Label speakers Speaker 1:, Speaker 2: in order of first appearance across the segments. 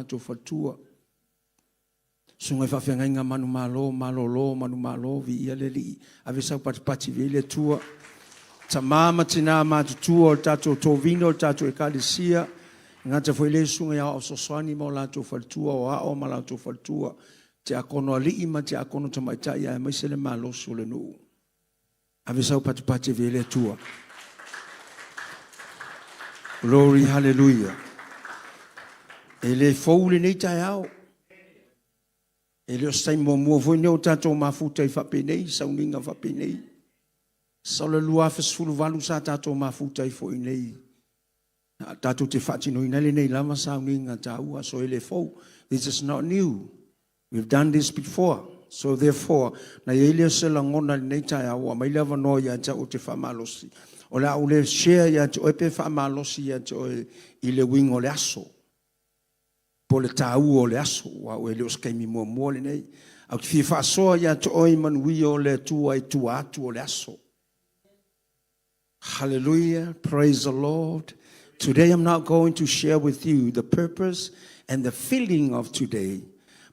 Speaker 1: latou faletua. Susuga i faafeagaiga manumalo, malolo, manumalo, viia le Alii, ave sau patipati viia le Atua. Tama ma tina matutua o le tatou tovino o le tatou ekalesia, e gata foi lea i susuga i aoao fesoasoani ma o latou faletua, o ao ma latou faletua, tiakono alii ma tiakono tamaitai aemaise le malosi o le nuu. Ave sau patipati e viia le Atua. Glory, hallelujah. E le fou lenei taeao. E le o se taimi muamua foi lenei ua tatou mafuta ai faapenei, sauniga faapenei. Sau le 2018 sa tatou mafuta ai foi nei, tatou te faatinoina ai lenei lava sauniga taua. So e le fou. This is not new. We've done this before. So therefore, na i ai lea o se lagona i lenei taeao ua aumai le avanoa ia te au ou te faamalosi. O le a ou le share ia te oe pe faamalosi ia te oe i le uiga o le aso, po o le taua o le aso, aua e le o se taimi muamua lenei. Ae ou te fia faasoa ia te oe i manuia o le Atua i tua atu o le aso. Hallelujah, praise the Lord. Today I'm not going to share with you the purpose and the feeling of today,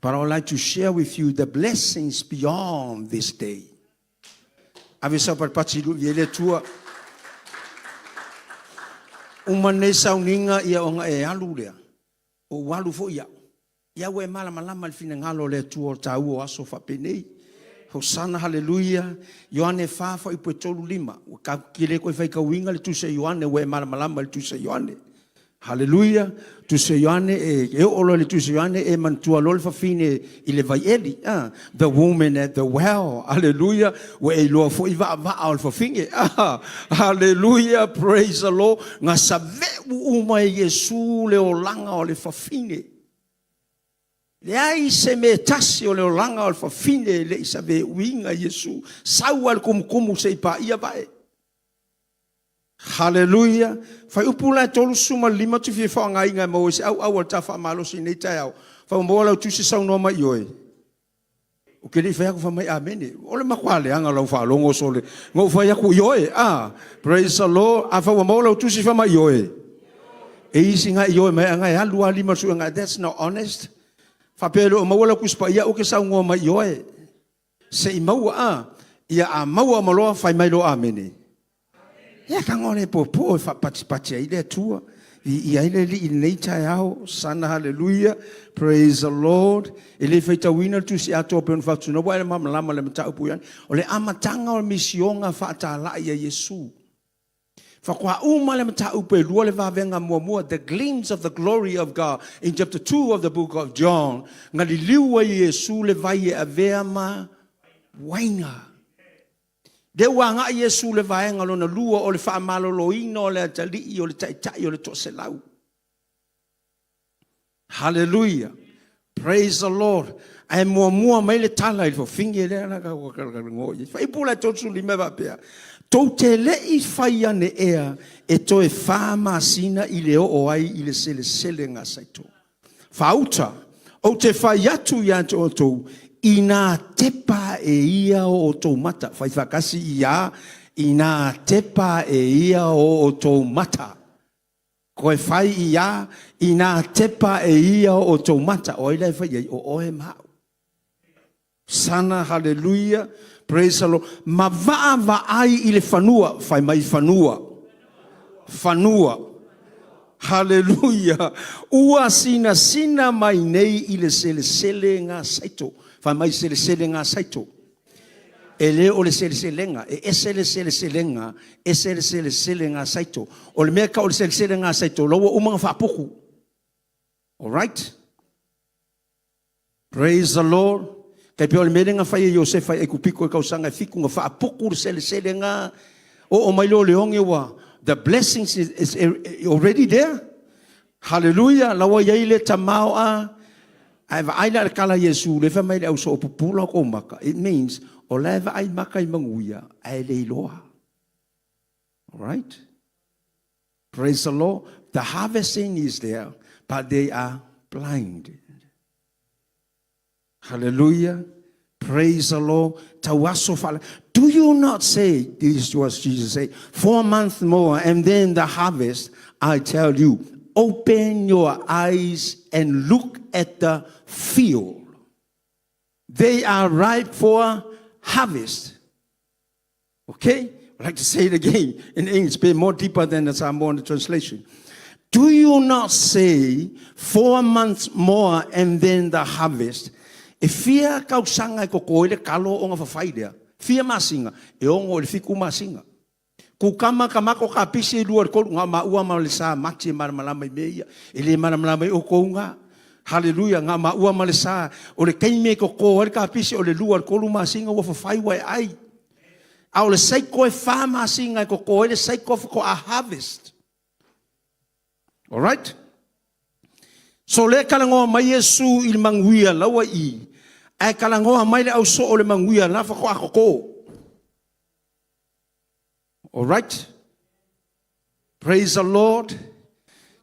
Speaker 1: but I would like to share with you the blessings beyond this day. Ave sau patipati i viia le Atua. Uma nei sauniga ia ona e alu lea, ou alu foi au. Ia ua e malamalama i le finagalo o le Atua o le taua o aso faapenei. Hosana, haleluia. Ioane 4 fuaiupu e 35. Ua tatou te le toe faitauina le tusi a Ioane ua e malamalama i le tusi a Ioane. Haleluia. Tusi a Ioane, e oo loa i le tusi a Ioane e manatua loa le fafine i le vaieli. The woman at the well. Haleluia. Ua e iloa foi vaavaa o le fafine. Haleluia. Praise the Lord. Na saveu uma e Iesu le olaga o le fafine. Leai se mea e tasi o le olaga o le fafine e le i saveuina e Iesu. Sau lava i le tumutumu seia paia vae. Haleluia! Fuaiupu la e 35 ou te fia faaaogaina e maua ai se auau o le ta faamalosi i lenei taeao. Fai ua maua lau tusi saunoa mai ioe. Ou te le i fai atu fai mai amene. O le matua leaga o lau faalogo sole. Na ou fai atu ioe. Ah, praise the Lord. Afai ua maua lau tusi fai mai ioe. E isi na ioe mai ana e alu lava lima suega. That's not honest. Faapea e le o maua lau Tusi Paia aua e te saunoa mai ioe. Se i maua a. Ia a maua uma loa fai mai loa amene. Ia tago le popo e faapatipati ai le Atua. Viia ai le Alii i lenei taeao. Sana haleluia. Praise the Lord. E le faitauina le tusi atoa pei ona fai atu, ua e malamalama i le mataupu i ai. O le amataga o le misioga faatalai a Iesu. Faatoa uma le mataupu e lua le vavega muamua, the glimpse of the glory of God in chapter 2 of the book of John. Na liliu ai e Iesu le vai e avea ma uaina. Lea ua agai Iesu i le vaega lona lua o le faamaloloina o le atalii o le taitai o le toaselau. Hallelujah. Praise the Lord. Ae muamua mai le tala i le fafine lea la ka ngo i. Faipu la 35 e faapea. Tou te le i fai ane ea e toe 4 masina i le oo ai i le seleselega saito. Faauta, ou te fai atu ia te outou, inā tepa e ia o outou mata. Fai faatasi ia, inā tepa e ia o outou mata. Koe fai ia, inā tepa e ia o outou mata. O ai la e fai i ai? O oe ma au. Sana, haleluia, praise the Lord. Ma vaavaai i le fanua, fai mai fanua, fanua. Haleluia. Ua sinasina mai nei i le seleselega saito. Fai mai seleselega saito. E le o le seleselega, e ese le seleselega, ese le seleselega saito. O le mea e tau o le seleselega saito, o la ua uma ona faaputu. Alright? Praise the Lord. Tai pei o le mea lea na fai e Iosefa i Aikupito i tausaga e 7 na faaputu le seleselega. Oo mai lea o le oge ua the blessings is already there. Hallelujah. La ua i ai le tamaoa. Ae vaai la i le tala a Iesu lea fai mai le au soopupula o kou maka. It means o la e vaai maka i manuia ae le iloa. Alright? Praise the Lord. The harvesting is there, but they are blind. Hallelujah. Praise the Lord. Tau aso whaala. Do you not say, this was Jesus say, 4 months more and then the harvest, I tell you, Open your eyes and look at the field. They are ripe for harvest. Okay? I'd like to say it again in English, be more deeper than the Samoan translation. Do you not say 4 months more and then the harvest? E fia tausaga e toto ai le talo ona fafai lea? Fia masina? E 6 i le 7 masina. Kukama kamako kapisi e 2 i le 3, ngā maua ma le sa mati e malamalama i mea ia. E le malamalama i o kouga. Hallelujah, ngā maua ma le sa. O le taimi e toto ai le kapisi o le 2 i le 3 masina ua fafai ua e ai. A o le saiko e 4 masina e toto ai le saiko faatoa harvest. Alright? So le talanoa mai Iesu i le manuia laua i, ae talanoa mai le ausoo o le manuia la faatoa toto. Alright? Praise the Lord.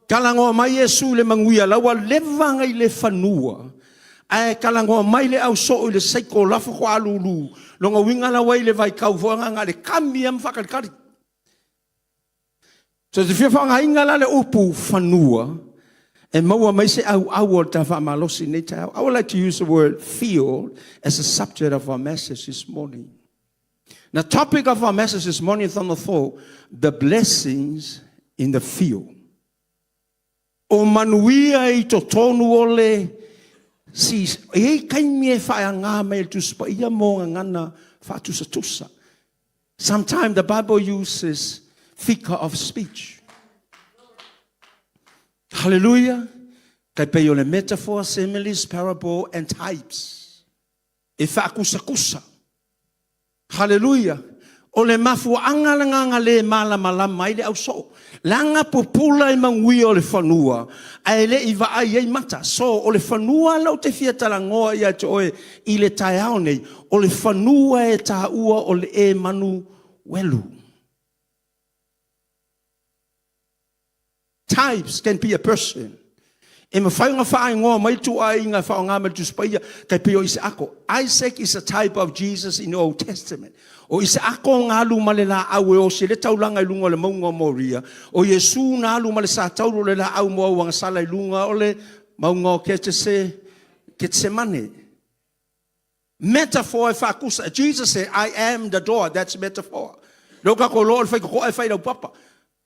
Speaker 1: Talanoa mai Iesu i le manuia la ua leva na i le fanua, ae talanoa mai le ausoo i le saiko la faatoa lulu. Lona uiga la ua i le vaitau foi na le kami ama whakalikali. So te fia whaangainga la le upu fanua, e maua mai se au au o le ta whaamalosi nei taeao. I would like to use the word field as a subject of our message this morning. The topic of our message this morning is on the thought, the blessings in the field. O manuia i totonu o le si, e ei kaimi e whaeanga mai le tusipaia mō ngana whaatusatusa. Sometimes the Bible uses figure of speech. Hallelujah. Kai pei o le metaphor, similes, parable, and types. E whaakusakusa. Hallelujah. O le mafuaanga le nganga le malamalama ai le ausoo. Langa pupula i manuia o le fanua, ae le i vaai ai mata. So, o le fanua lau te fia talangoa ia te oe i le taeao nei, o le fanua e tāua o le e manu welu. Types can be a person. E mawhai ngā whaingoa mai tu ai ngā whaonga mai tu spaia, kai peo i se ako. Isaac is a type of Jesus in the Old Testament. O i se ako ngā alu ma le la au e o se le taulanga i lunga o le maunga o Moria. O Iesu ngā alu ma le sa tauro le la au mo au sala i lunga o le maunga o Ketsemane. Metaphor e whaakusa. Jesus said, I am the door. That's metaphor. Leo kako lo o le whaikoko e whai papa.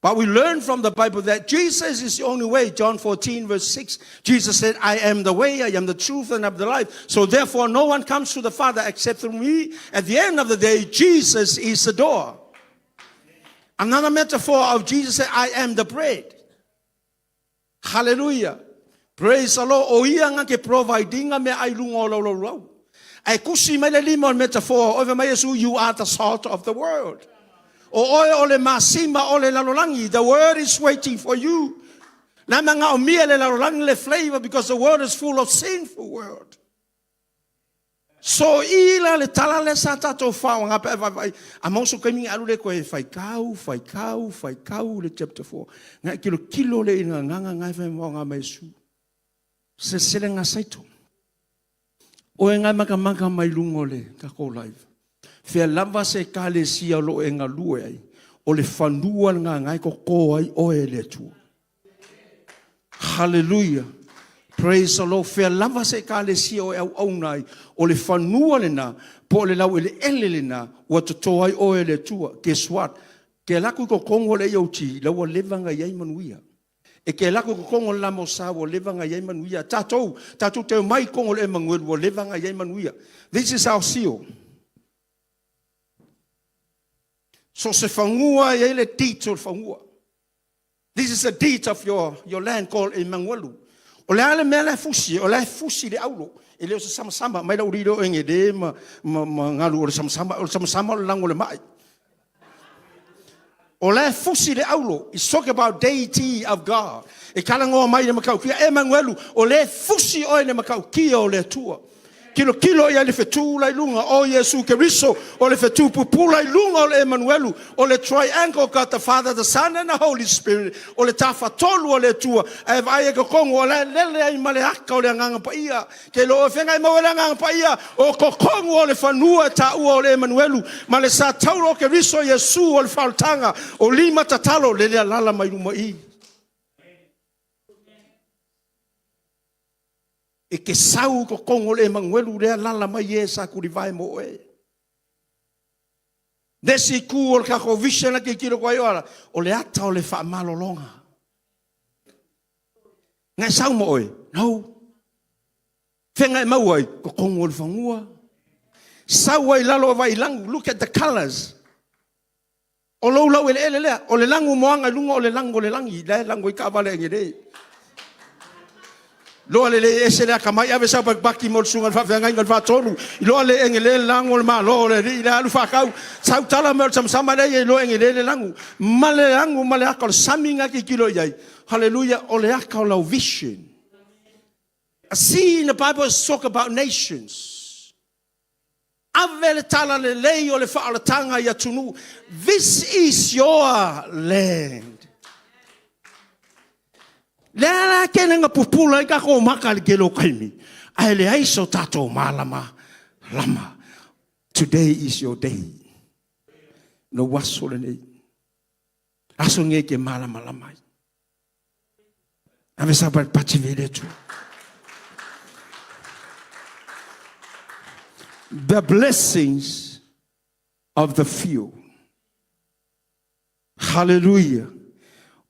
Speaker 1: But we learn from the Bible that Jesus is the only way. John 14 verse 6. Jesus said, I am the way, I am the truth, and I am the life. So therefore no one comes to the Father except through me. At the end of the day, Jesus is the door. Another metaphor of Jesus said, I am the bread. Hallelujah. Praise the Lord. O ia nga ke providinga me ai lunga o lau lau lau. Ai kusi mai le lima o le metaphor. Ove mai Yesu, you are the salt of the world. O oe o le masima o le lalolangi. The world is waiting for you. Na manga o mia le lalolangi le flavor because the world is full of sinful world. So i la le tala le sa tātou whao ngā pe vai vai. A mauso kaimi alu le koe whai kau, whai kau, whai kau le chapter 4. Ngā kilo kilo le ina nganga ngai whai mau ngā mai su. Se sele ngā saito. O e ngai maka maka mai lungo le kako live. Fea lava se kale sia lo e ngā lue ai. O le whanua ngā ngai ko ko ai o e le atua. Hallelujah. Praise the Lord. Fea lava se kale sia o e au au nai. O le whanua le nā, po le lau ele ele le nā, ua toto ai o e le atua. Guess what? Ke laku ko kongo le iauti, lau leva ngā iai manuia. E ke laku ko kongo le lamo sa, ua leva ngā iai manuia. Tātou, tātou te mai kongo le e manguelu, ua leva ngā iai manuia. This is our seal. So se whangua ia le deed o le whangua. This is the deed of your land called Emmanuelu. O le ale mea le fusi, o le fusi le aulo. E leo se sama sama, mai la uriro e ngede ma ngalu o le sama sama, o le sama sama o le lango le mai. O le fusi le aulo. It's talking about deity of God. E kalangoa mai le makaukia, Emmanuelu, o le fusi oe le makaukia o le atua. Kilo kilo ia le fetu la ilunga o Yesu Keriso o le fetu pupula ilunga o le Emmanuelu o le triangle God the Father, the Son and the Holy Spirit o le tafatolu o le Atua e vai e kokongo o le lele ai ma le aka o le anganga paia ke lo whenga i mau le anganga paia o kokongo o le fanua taua o le Emmanuelu ma le sa tauro o Keriso Yesu o le faultanga o lima tatalo lele alala mai luma i. E te sau i totonu o le Emanuelu lea lala mai e sa tulivae mo oe. Le isi itu o le tatou vision la tilotilo atu ai o ala, o le ata o le faamalologa. Na e sau ma oe? No. Fea na e maua ai? Totonu o le fanua. Sau ai lalo o vailanu. Look at the colors. O lou laueleele lea, o le lanu moana i luga o le lanu o le lagi, la e lanu ai taavale agelei. Loa le le ese le atamai, ave sau patipati mo le susuga i le faafeagaiga i le faatolu, iloa le egele le lanu o le Malo o le alii le alu faatau, sau tala mai o le samasama lea ia iloa egele le lanu. Ma le lanu ma le ata o le sami na tilotilo i ai, haleluia, o le ata o lau vision. A sea in the Bible is talk about nations. Ave le talalelei o le faaolataga i atunuu. This is your land. Lea la tele na pupula ai tatou maka i le tele o taimi, ae leai so tatou malama lama. Today is your day. Lou aso lenei. Aso lenei e te malamalama ai. Ave sa pati vele atu. The blessings of the field. Hallelujah.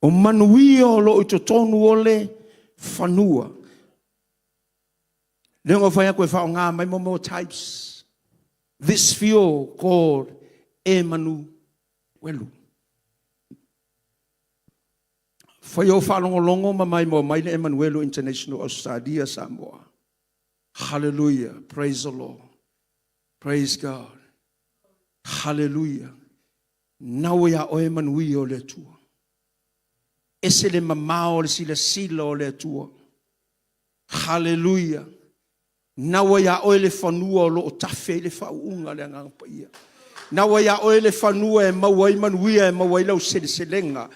Speaker 1: O manuia o loo i totonu o le fanua. Lea na fai atu e faaaoga mai mo types. This field called Emanuelu. Fai ou faalogologo ma maimoa mai le Emanuelu International Australia Samoa. Hallelujah. Praise the Lord. Praise God. Hallelujah. Nau ia oe manuia o le Atua. Ese le mamao o le silasila o le Atua. Hallelujah. Naua iā oe le fanua o lo o tafe ai le faauuga a le Agaga Paia. Naua iā oe le fanua e maua ai manuia, e maua ai lau seleselega.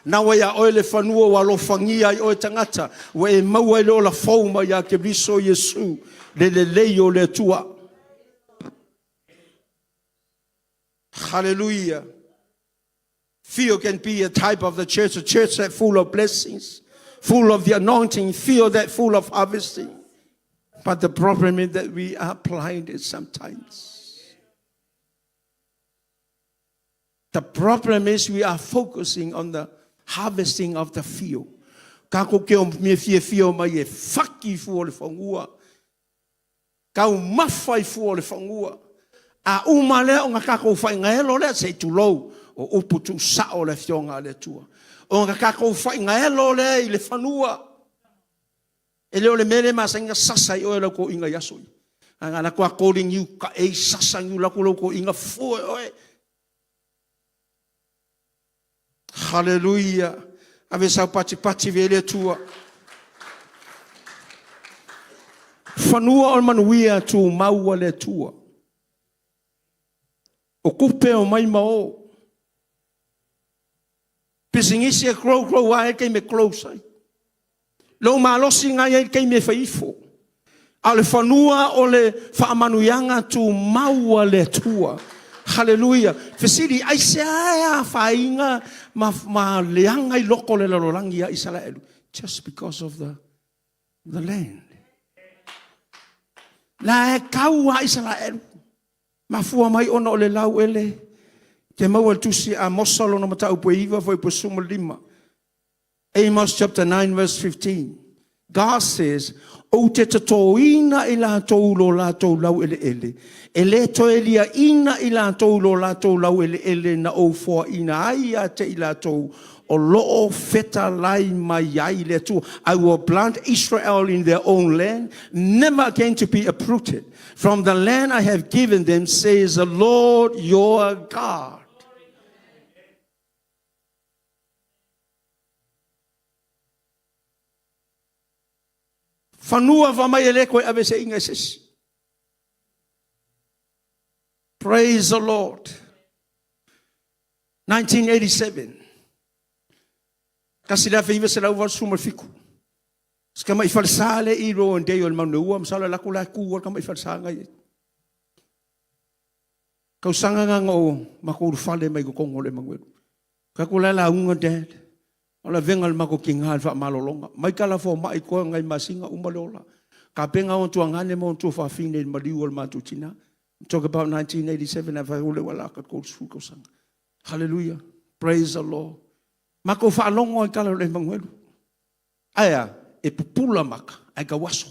Speaker 1: Naua iā oe le fanua ua alofagia ai oe tagata, ua e maua ai le ola fou mai ia Keriso Iesu, le lelei o le Atua. Hallelujah. Fear can be a type of the church, a church that full of blessings, full of the anointing, fear that full of harvesting. But the problem is that we are blinded sometimes. The problem is we are focusing on the harvesting of the field. Kako ke o mea fiafia o mai e faki fua o le fanua. Taumafa i fua o le fanua. A uma lea ona tatou faaigaelo lea, se i tulou, o upu tuusao o le Afioga a le Atua. Ona tatou faaigaelo lea i le fanua. E le o le mea lea e masani ona sasa ai oe e lau toeaina i aso ia. A na alu atu lava toli niu, taei, sasa niu, alu atu lau toeaina fua e oe. Haleluia! Ave sau patipati i le Atua. Fanua o le manuia tumau a le Atua. O tupe o mai ma o. Pisinisi e grow grow lava e taimi e close ai. Lou malosi na i ai le taimi e fai ifo. A o le fanua o le faamanuiaga tumau a le Atua. Haleluia. Fesili, aisea e afaina ma, ma leaga i loko o le lalolagi ia Isaraelu? Just because of the, the land. La e kau a Isaraelu. Mafua mai ona o le lauele. Te maua le tusi a Amosa lona mataupu e 9 fuaiupu e 15. Amos chapter 9 verse 15. God says, Ou te totoina i latou lo latou laueleele, e le toe liaina i latou lo latou laueleele na ou foaina ai ia te i latou o lo o fetalai mai ai le Atua. I will plant Israel in their own land, never again to be uprooted from the land I have given them, says the Lord your God. Fanua fa mai e le koe ave se inga e sesi. Praise the Lord. 1987. Kasi le afe iwa se lau walu suma fiku. Se kama i falesa le i ro ndei o le maunu ua masalo la kula ku o kama i falesa ngai. Kausaga nga o makou ulufale mai totonu o le Emanuelu. Ka ku la lauga dad. O le avega o le matou tiga i le faamalologa. Mai tala fomai koe ngai masina uma le ola. Kapega o tuagane ma o tuafafine i le maliu o le matou tina. Talk about 1987, a fai ua la ka 30 tausaga. Hallelujah. Praise the Lord. Matou faalogo i tala o le Emanuelu. Ae a? E pupula maka, ae tauaso.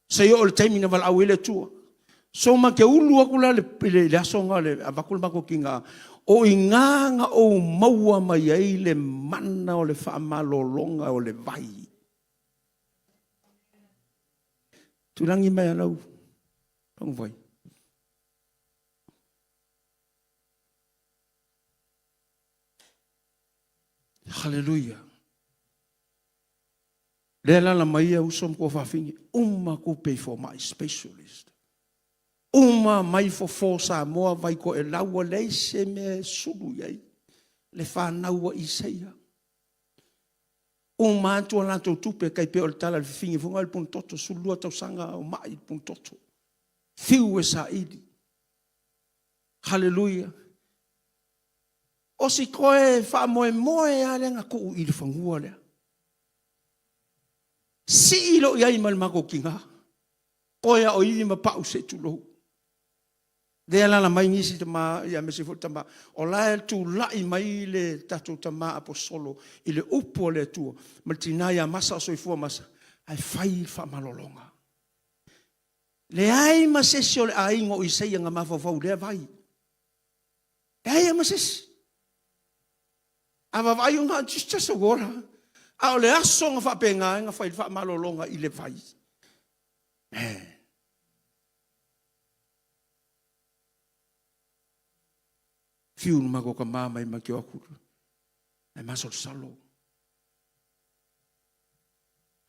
Speaker 1: Se i oo i le taimi na valaau ai le Atua. So ma te ulu atu la i le aso na avatu le matou tiga, o i ina na ou maua mai ai le mana o le faamalologa o le vai. Tulagi mai lau faguvai. Haleluia. Lea e alaala mai ia uso ma tuafafine, uma tupe i fomai, specialist. Uma mai fofo Samoa, vai Toelau, ua leai se mea e sulu i ai le fanau a Isaia. Uma atu a latou tupe, tai pei o le tala i le fafine foi lena o le Punatoto, 12 tausaga o mai le Punatoto. Fiu e saili. Haleluia. O si toe faamoemoe lava lea na tuu i le fanua lea. Sii loa i ai ma le matou tiga. Toe lava o ivi ma pau se i tulou. Lea e alaala mai nisi tama, aemaise foi le tama, o la e tulai mai le tatou tama aposolo i le upu a le Atua ma le tina ia Masa o soifua Masa, ae fai le faamalologa. Leai ma se isi o le aiga o Isaia na mafaufau i lea vai. Leai lava ma se isi. A vaavaai ona it's just a water. A o le aso na faapena ai ona fai le faamalologa i le vai. Man. Fiu le matou tama mai ma te o atu ae masalosalo.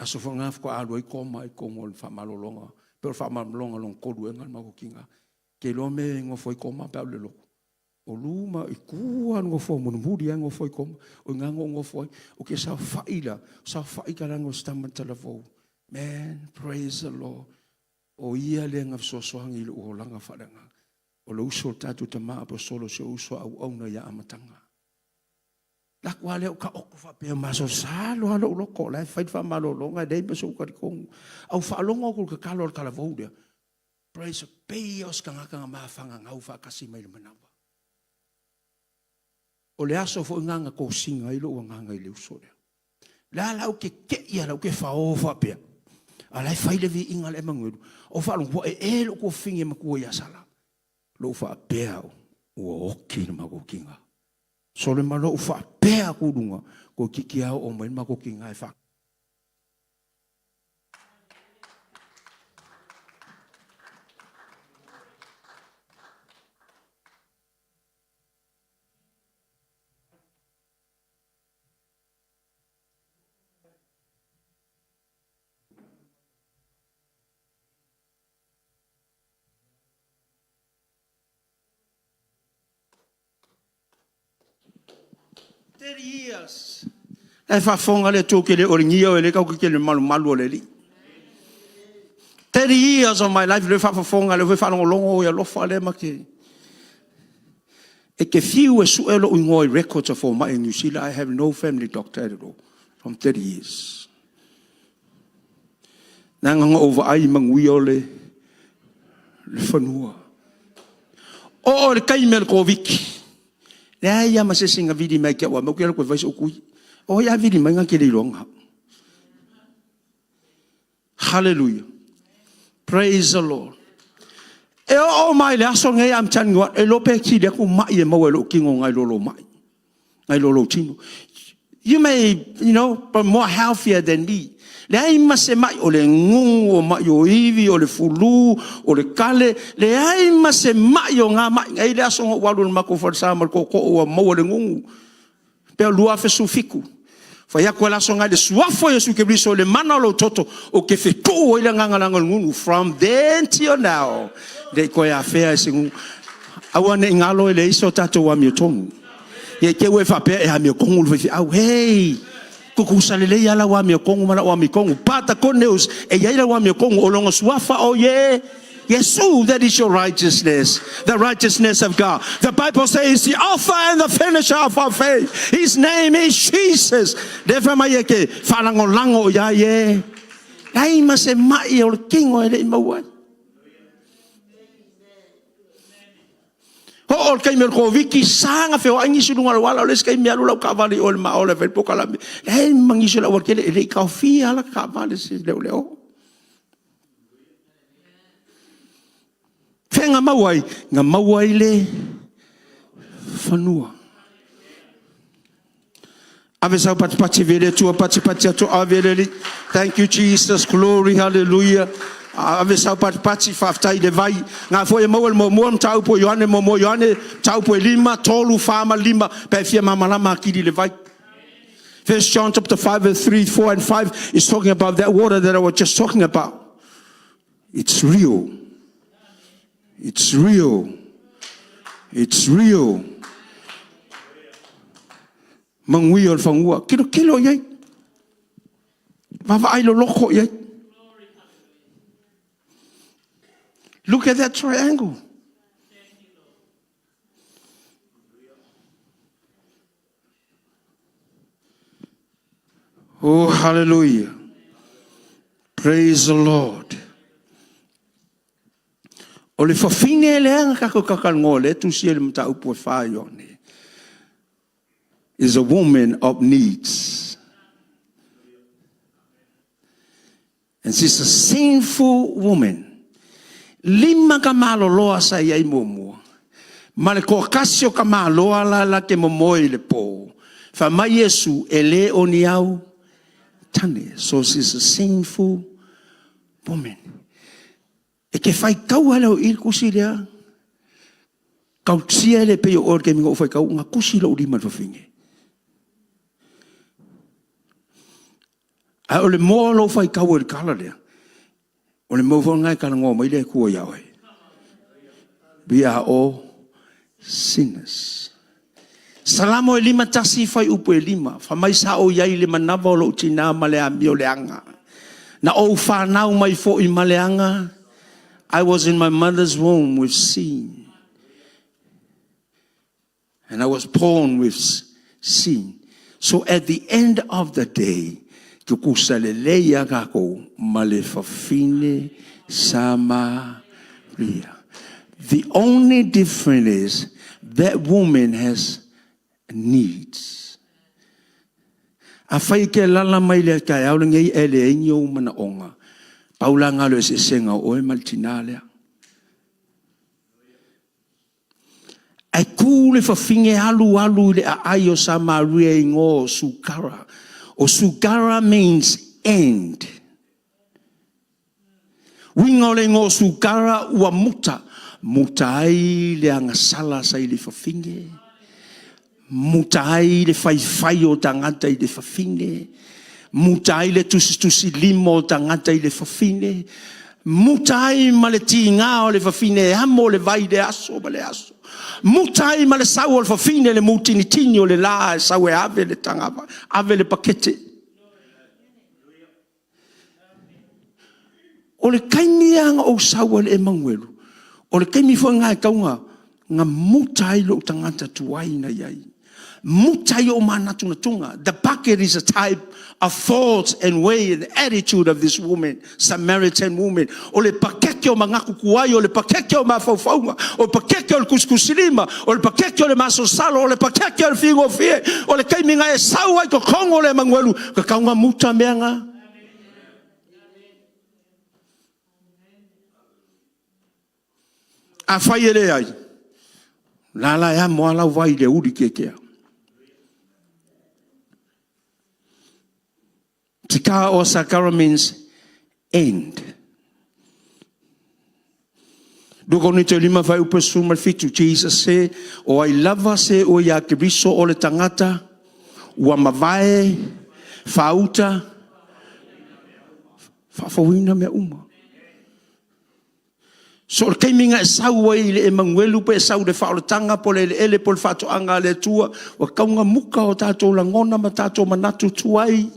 Speaker 1: Aso foi lena faatoa alu ai Koma i totonu o le faamalologa, pei o le faamalologa lona tolu ea lena a le matou tina. Ou te iloa mea e nofo ai Koma pe a ou alu i le lotu. O lu ma i tu lava le nofoa mulimuli lava e nofo ai Koma. O i ina na ou nofo ai. Ou te saofai la, saofai talaane o si tama talavou. Man, praise the Lord. O ia lea na fesoasoani i lou olaga faaleagaga. O le uso o le tatou tama aposolo, si ou uso a auauna ia amataga. Alu atu lava lea o taoto faapea, masalosalo lava lou loto o la e fai le faamalologa, e leai ma sou talitonu. Ae ou faalogo atu i le tatalo a le talavou lea, praise, pei lava o se tagata na ma fagagau faatasi mai i le manava. O le aso foi lena na tosina ai lou agaga i le uso lea. O le a la ou te tei lava ou te fao faapea, a o la e fai le viiga a le Emanuelu. Ou faalogo ua ee lou tuafafine matua ia Sala. Lou faapea au, ua oti le matou tiga. Sole ma lou faapea atu i luga, toeitiiti lava oo mai le matou tiga e fa. 30 years. La e faafofoga le Atua ou te le olegia oe, o lea tatou te malumalu o le Alii. 30 years of my life, lea e faafofoga, lea foi e faalogologo e alofa lea ma te... E te fiu e sue lou igoa i records a fomai i Niu Sila, I have no family doctor at all from 30 years. Leaga na ou vaai i manuia o le fanua. Oo i le taimi o le Koviti, leai lava ma se isi na vili mai ia te au a omai ou te alu atu e fai sou tui. O ai a vili mai na te le iloaina au. Hallelujah. Praise the Lord. E oo mai le aso lenei, I'm telling you what, e iloa pe kili atu mai e maua i lou tino nai lo lou mai, nai lo lou tino. You may, you know, but more healthier than me. Leai ma se mai, o le gugu, o mai o ivi, o le fulu, o le kale, leai ma se mai o ngā mai. E i ai le aso na ou alu i le matou falesa ma le tootoo ua maua le gugu. Pe o 2017. Fai atu le aso lena i le suafa o Iesu Keriso i le mana o lou toto, ou te fetuu ai le agaga leaga o le gugu. From then till now, le i toe afea e se gugu. Aua ne i galo e leai so tatou amiotonu. Ia i te i ua e faapea e amiotonu le faifeau. Hei! Tutusa lelei lava lau amiotonu ma lau amiotonu. But the good news, e i ai lau amiotonu, o lona suafa o Ie. Iesu, that is your righteousness, the righteousness of God. The Bible says, the author and the finisher of our faith. His name is Jesus. Lea fai mai e ke faalagolago ia Ie. Leai ma se mai o le tino e le i maua ai. Oo i le taimi o le Koviti, sa ona feoai nisi i luga o le auala, o le isi taimi e alu lau taavale i o i le Maola e fai le polokalame, leai ma nisi o le aualatele, e le i taofia lava lata taavale e se leoleo. O fea na maua ai? Na maua i le fanua. Ave sau patipati e ave i le Atua, patipati atu, ave i le Alii. Thank you Jesus, glory, hallelujah. Ave sau patipati, faafetai i le vai. Na foi e maua le muamua mataupu o Ioane, muamua Ioane, mataupu e 5, 3, 4 ma le 5, pe a e fia malamalama atili i le vai. 1 John chapter 5 verse 3, 4 and 5 is talking about that water that I was just talking about. It's real. It's real. It's real. Manuia o le fanua. Tilotilo i ai. Vaavaai loloto i ai. Look at that triangle. Oh, hallelujah. Praise the Lord. O le fafine lea na tatou talatalanoa lea e tusi ai le mataupu e 4 Ioane is a woman of needs. And she's a sinful woman. Lima tamaloloa sa i ai muamua. Ma le toatasi o tamaloa la la te momoe i le po. Fai mai Iesu, e le o ni au tane. So she's a sinful woman. E te faitaua lea o i le tusi lea, tausia e le pei o oe i le taimi na ou faitau na tusi lou lima i le fafine. Ae o le moa o lou faitau i le tala lea, o le mea foi lena e talanoa mai le Atua ia oe. We are all sinners. Salamo e 51 fuaiupu e 5, fai mai sa ou i ai i le manava o lou tina ma le amioleaga. Na ou fanau mai foi ma le aga. I was in my mother's womb with sin. And I was born with sin. So at the end of the day, tutusa lelei lava tatou ma le fafine Samaria. The only difference is that woman has needs. Afai e te alaala mai i le taeao lenei e leai ni ou manaoga, pau la lena o le eseesega o oe ma le tina lea. Ae tu le fafine alu alu i le aai o Samaria e igoa o Sukara. O Sukara means end. Uiga o le igoa o Sukara ua muta. Muta ai le agasala sa i le fafine. Muta ai le faifai o tagata i le fafine. Muta ai le tusitusilima o tagata i le fafine. Muta ai ma le tiga o le fafine e amo le vai i le aso ma le aso. Muta ai ma le sau o le fafine i le mutinitini o le la e sau e ave le tagavai, ave le pakete. O le taimi lava na ou sau ai i le Emanuelu, o le taimi foi lena e tatau ona muta ai lou tagata tuai na i ai. Muta ai ou manatunatuga. The bucket is a type of thoughts and way and attitude of this woman, Samaritan woman. O le pakeke o manatu tuai, o le pakeke o mafaufauga, o le pakeke o le tusitusilima, o le pakeke o le masalosalo, o le pakeke o le figofie, o le taimi na e sau ai i totonu o le Emanuelu, e tatau ona muta mea na. Afai e leai, o la la e amo lava lau vai i le uli tietia. Tikar or Sakara means end. 2 Korinito 5 fuaiupu e 17, Jesus said, o ai lava se ua ia Keriso o le tagata, ua mavae, faauta, faafouina mea uma. So o le taimi na e sau ai i le Emanuelu pe e sau i le faaolataga po o le eleele po o le faatoaga a le Atua, ua tatau ona muta o tatou lagona ma tatou manatu tuai.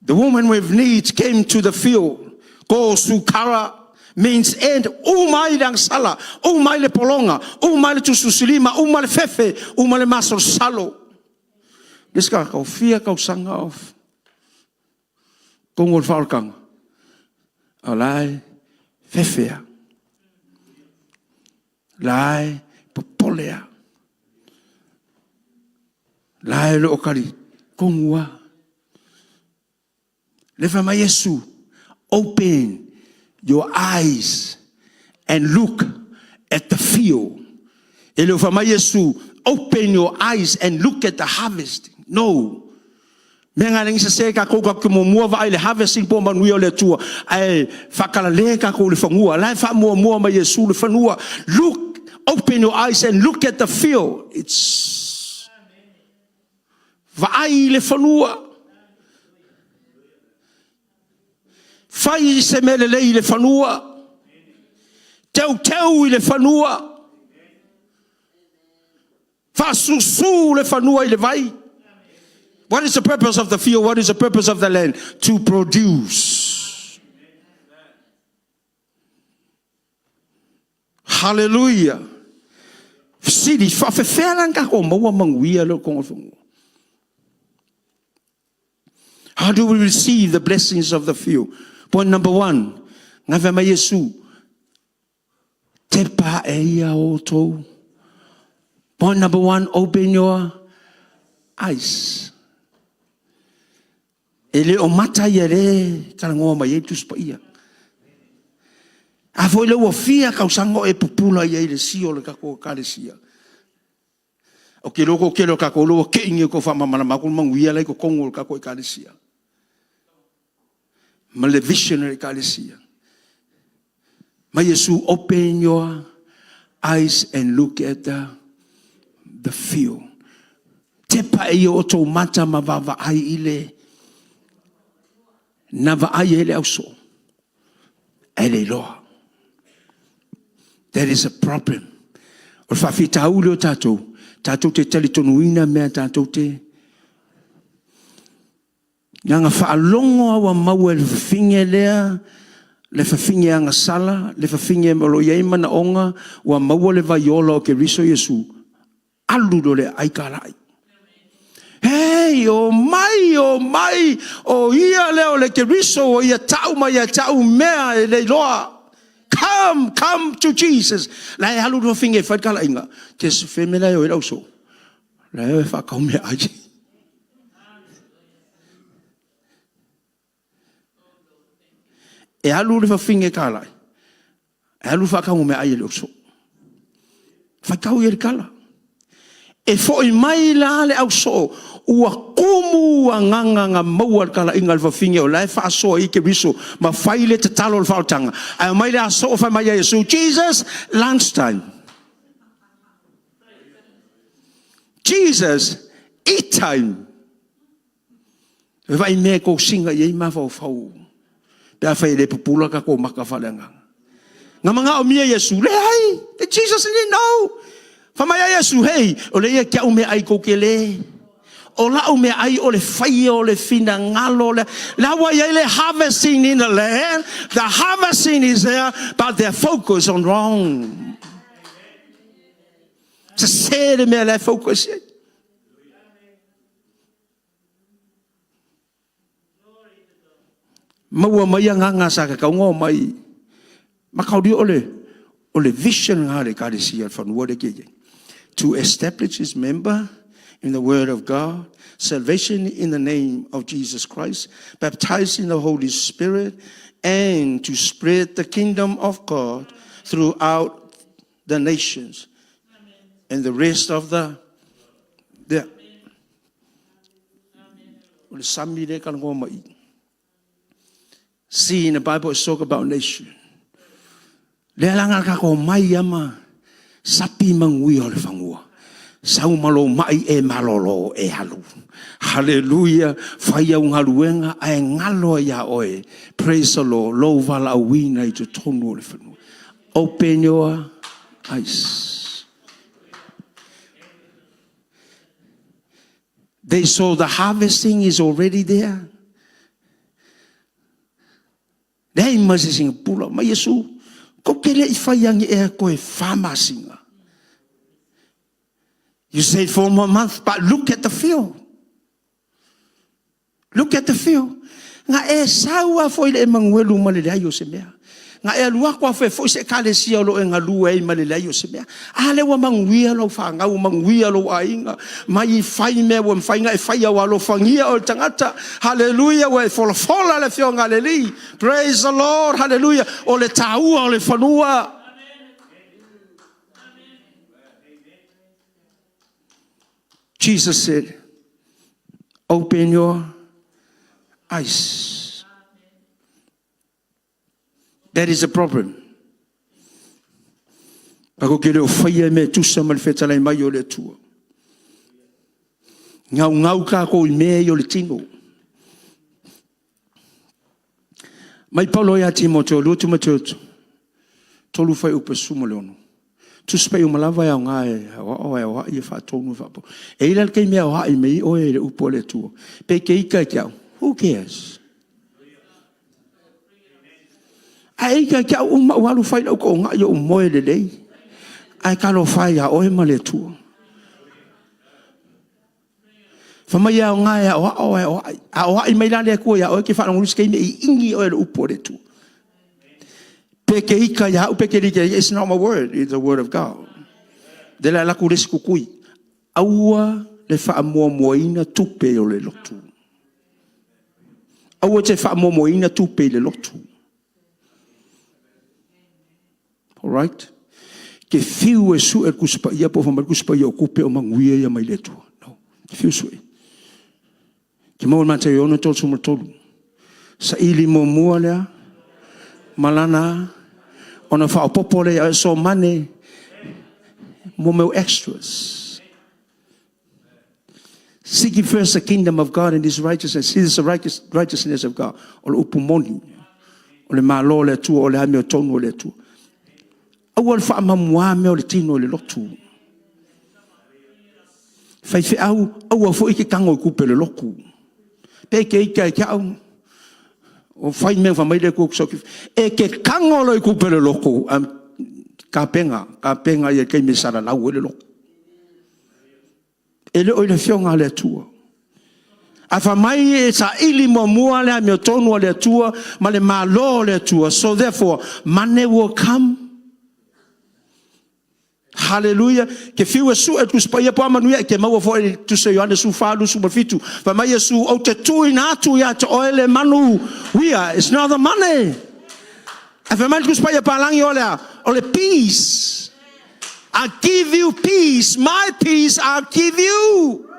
Speaker 1: The woman with needs came to the field. Go Sukara Means end. Uma ai le agasala, uma ai le pologa, uma ai le tusitusilima, uma le fefe, uma le masalosalo. Le isi tagata, ua fia tausaga o totonu o le faaolataga, a o la e fefe lava. O la e popole lava. O la e le o talitonu lava. Lea e fai mai Iesu, open your eyes and look at the field. E le o fai mai Iesu, open your eyes and look at the harvest. No. O le mea lena e ala ai ona sese tatou, tatou te muamua vaai i le harvesting po o manuia o le Atua, ae faatalale tatou i le fanua. O la e faamuamua mai e Iesu le fanua. Look, open your eyes and look at the field. It's vaai i le fanua. Fai se mea lelei i le fanua. Teuteu i le fanua. Faasusu le fanua i le vai. What is the purpose of the field? What is the purpose of the land? To produce. Hallelujah. Fesili, faafefea la ona tatou maua manuia lea o totonu o le fanua? How do we receive the blessings of the field? Point number one, na fai mai Iesu, tepa ae ia outou. Point number one, open your eyes. E le o mata ia le talanoa mai ai Tusi Paia. A foi lea ua fia tausaga o e pupula i ai i le sio o le tatou ekalesia. Ou te iloa o le toatele o tatou lea ua tei nei i le tau faamalamalama atu le manuia la e i totonu o le tatou ekalesia. Ma le vision a le ekalesia. Mai Iesu, open your eyes and look at the field. Tepa e ia o outou mata ma vaavaai i le na vaai ai le ausoo, ae le iloa. That is a problem. O le faafitauli o tatou, tatou te talitonuina mea tatou te Na faalogo lava ua maua e le fafine lea le fafine agasala, le fafine o lo o i ai manaoga, ua maua le vaiola o Keriso Iesu, alu loa i le aai talai. Hei, omai, omai, o ia lea o le Keriso ua ia tau mai ia te au mea e le iloa. Come, come to Jesus. La e alu le fafine e fai le talaiga. Fea le mea la e o ai le ausoo? La e o e faatau meaai. E alu le fafine e talai, ae alu le faatauga meaai a le ausoo. Faitau i ai le tala. E foi mai la le ausoo, ua tumu agaga na maua i le talaiga a le fafine o la e faasoa i ai Keriso ma fai le tatalo o le faaolataga. Ae omai le ausoo fai mai ia Iesu, Jesus, lunch time. Jesus, eat time. E vaai mea e tosina i ai mafaufau pe afai e le pupula tatou maka faaleagaga. Na manaomia Iesu? Leai. Jesus didn't know. Fai mai a Iesu, hei, o le ia te au meaai tou te le. O lau meaai o le faia o le finagalo o le... La ua i ai le harvesting in the land. The harvesting is there, but their focus on wrong. Sese le mea la e focus i ai. Maua mai agaga sa tatau ona omai. Mataulia o le, o le vision lena a le Ekalesia i le fanua lea e i ai. To establish his member in the word of God, salvation in the name of Jesus Christ, baptized in the Holy Spirit, and to spread the kingdom of God throughout the nations and the rest of the the O le sami lea e talanoa mai i. See in the Bible it's talk about nation. Lea la na tatou omai lava ma sapi manuia o le fanua. Sau ma lou mai e malolo e alu. Haleluia! Fai au galuega ae galo ai ia oe. Praise the Lord, lou valaauina i totonu o le fanua. Open your eyes. They saw the harvesting is already there. Leai ma se sina pula mai Iesu. Kou te le i fai agi ea toe fa masina. You say 4 more months, but look at the field. Look at the field. Na e sau lava foi i le Emanuelu ma le leai o se mea. Na e alu atu lava foi se ekalesia o lo o e galue ai ma le leai o se mea. A lea ua manuia lau fanau, ua manuia lou aiga, mai fai mea ua mafai ona e faia, ua alofagia oe e le tagata. Haleluia, ua e folafola le afioga a le Alii. Praise the Lord, haleluia. O le taua o le fanua. Jesus said, "Open your eyes." That is a problem. Ako ke le o faia e mea tusa ma le fetalai mai o le Atua. Gau gau tātou i mea ia o le tino. Mai Paulo ia Timoteo, 2 Timoteo 3 fuaiupu 16. Tusi Paia uma lava e aoga e aoao e aoai e faatonu e faapo. E i ai la le taimi e aoai mai ai oe i le upu a le Atua. Pe te ita e te au, who cares? Ae ita e te au uma ou alu fai lau toonai ou moe lelei. Ae talofa e ia oe ma le Atua. Fai mai e aoga e aoao e aoai. A aoai mai la le Atua ia oe, e te faalogo i se taimi e iini oe e le upu a le Atua. Pe te ita ia au, pe te le ita, it's not my word, it's the word of God. Le la alu atu le isi kukui. Aua le faamuamuaina tupe o le lotu. Aua te faamuamuaina tupe i le lotu. Alright? Ke fiu e sue le Tusi Paia po o fai mai le Tusi Paia o tupe o manuia ia mai le Atua. No. Ke fiu e sue. Ke maua i Mateo 6:33. Saili muamua lea, malana, ona faaopoopo lea, so money, mo mea extras. Seek ye first the kingdom of God and His righteousness. This is the righteousness of God. O le upu moni. O le malo o le Atua, o le amiotonu o le Atua. Aua le faamamuā mea o le tino i le lotu. Faifeau, aua foi e te tago i tupe o le lotu. Pe te ita e te au, o fai mea fai mai le Atua e te tago loa i tupe o le lotu, tapena, tapena ia taimi e salalau ai le lotu. E le o i le afioga a le Atua. A fai mai e saili muamua le amiotonu a le Atua ma le malo o le Atua. So therefore, money will come. Hallelujah. Ke fiu e sue le Tusi Paia po a manuia e te maua foi le Tusi o Ioane 14, 27. Fai mai Iesu, ou te tuuina atu ia te oe le manuia. It's not the money. Ae fai mai le Tusi Paia palagi o lea, o le peace. I give you peace. My peace I give you.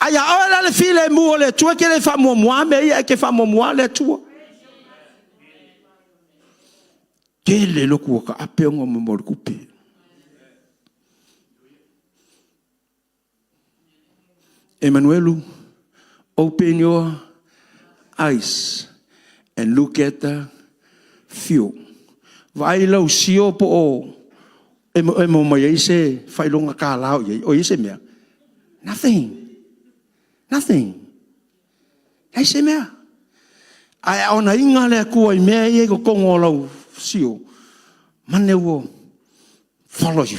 Speaker 1: Ai a oe la le filemu o le Atua ke le faamuamua mea ia e ke faamuamua le Atua. Tele lotu o ka ape ona mo le tupe. Emanuelu, open your eyes and look at the field. Vaai lau sio po o e mo mai ai se faailoga kālā o i ai. O i se mea? Nothing. Nothing. Leai se mea. Ae a ona iga le Atua i mea ia i totonu o lau sio, money will follow you.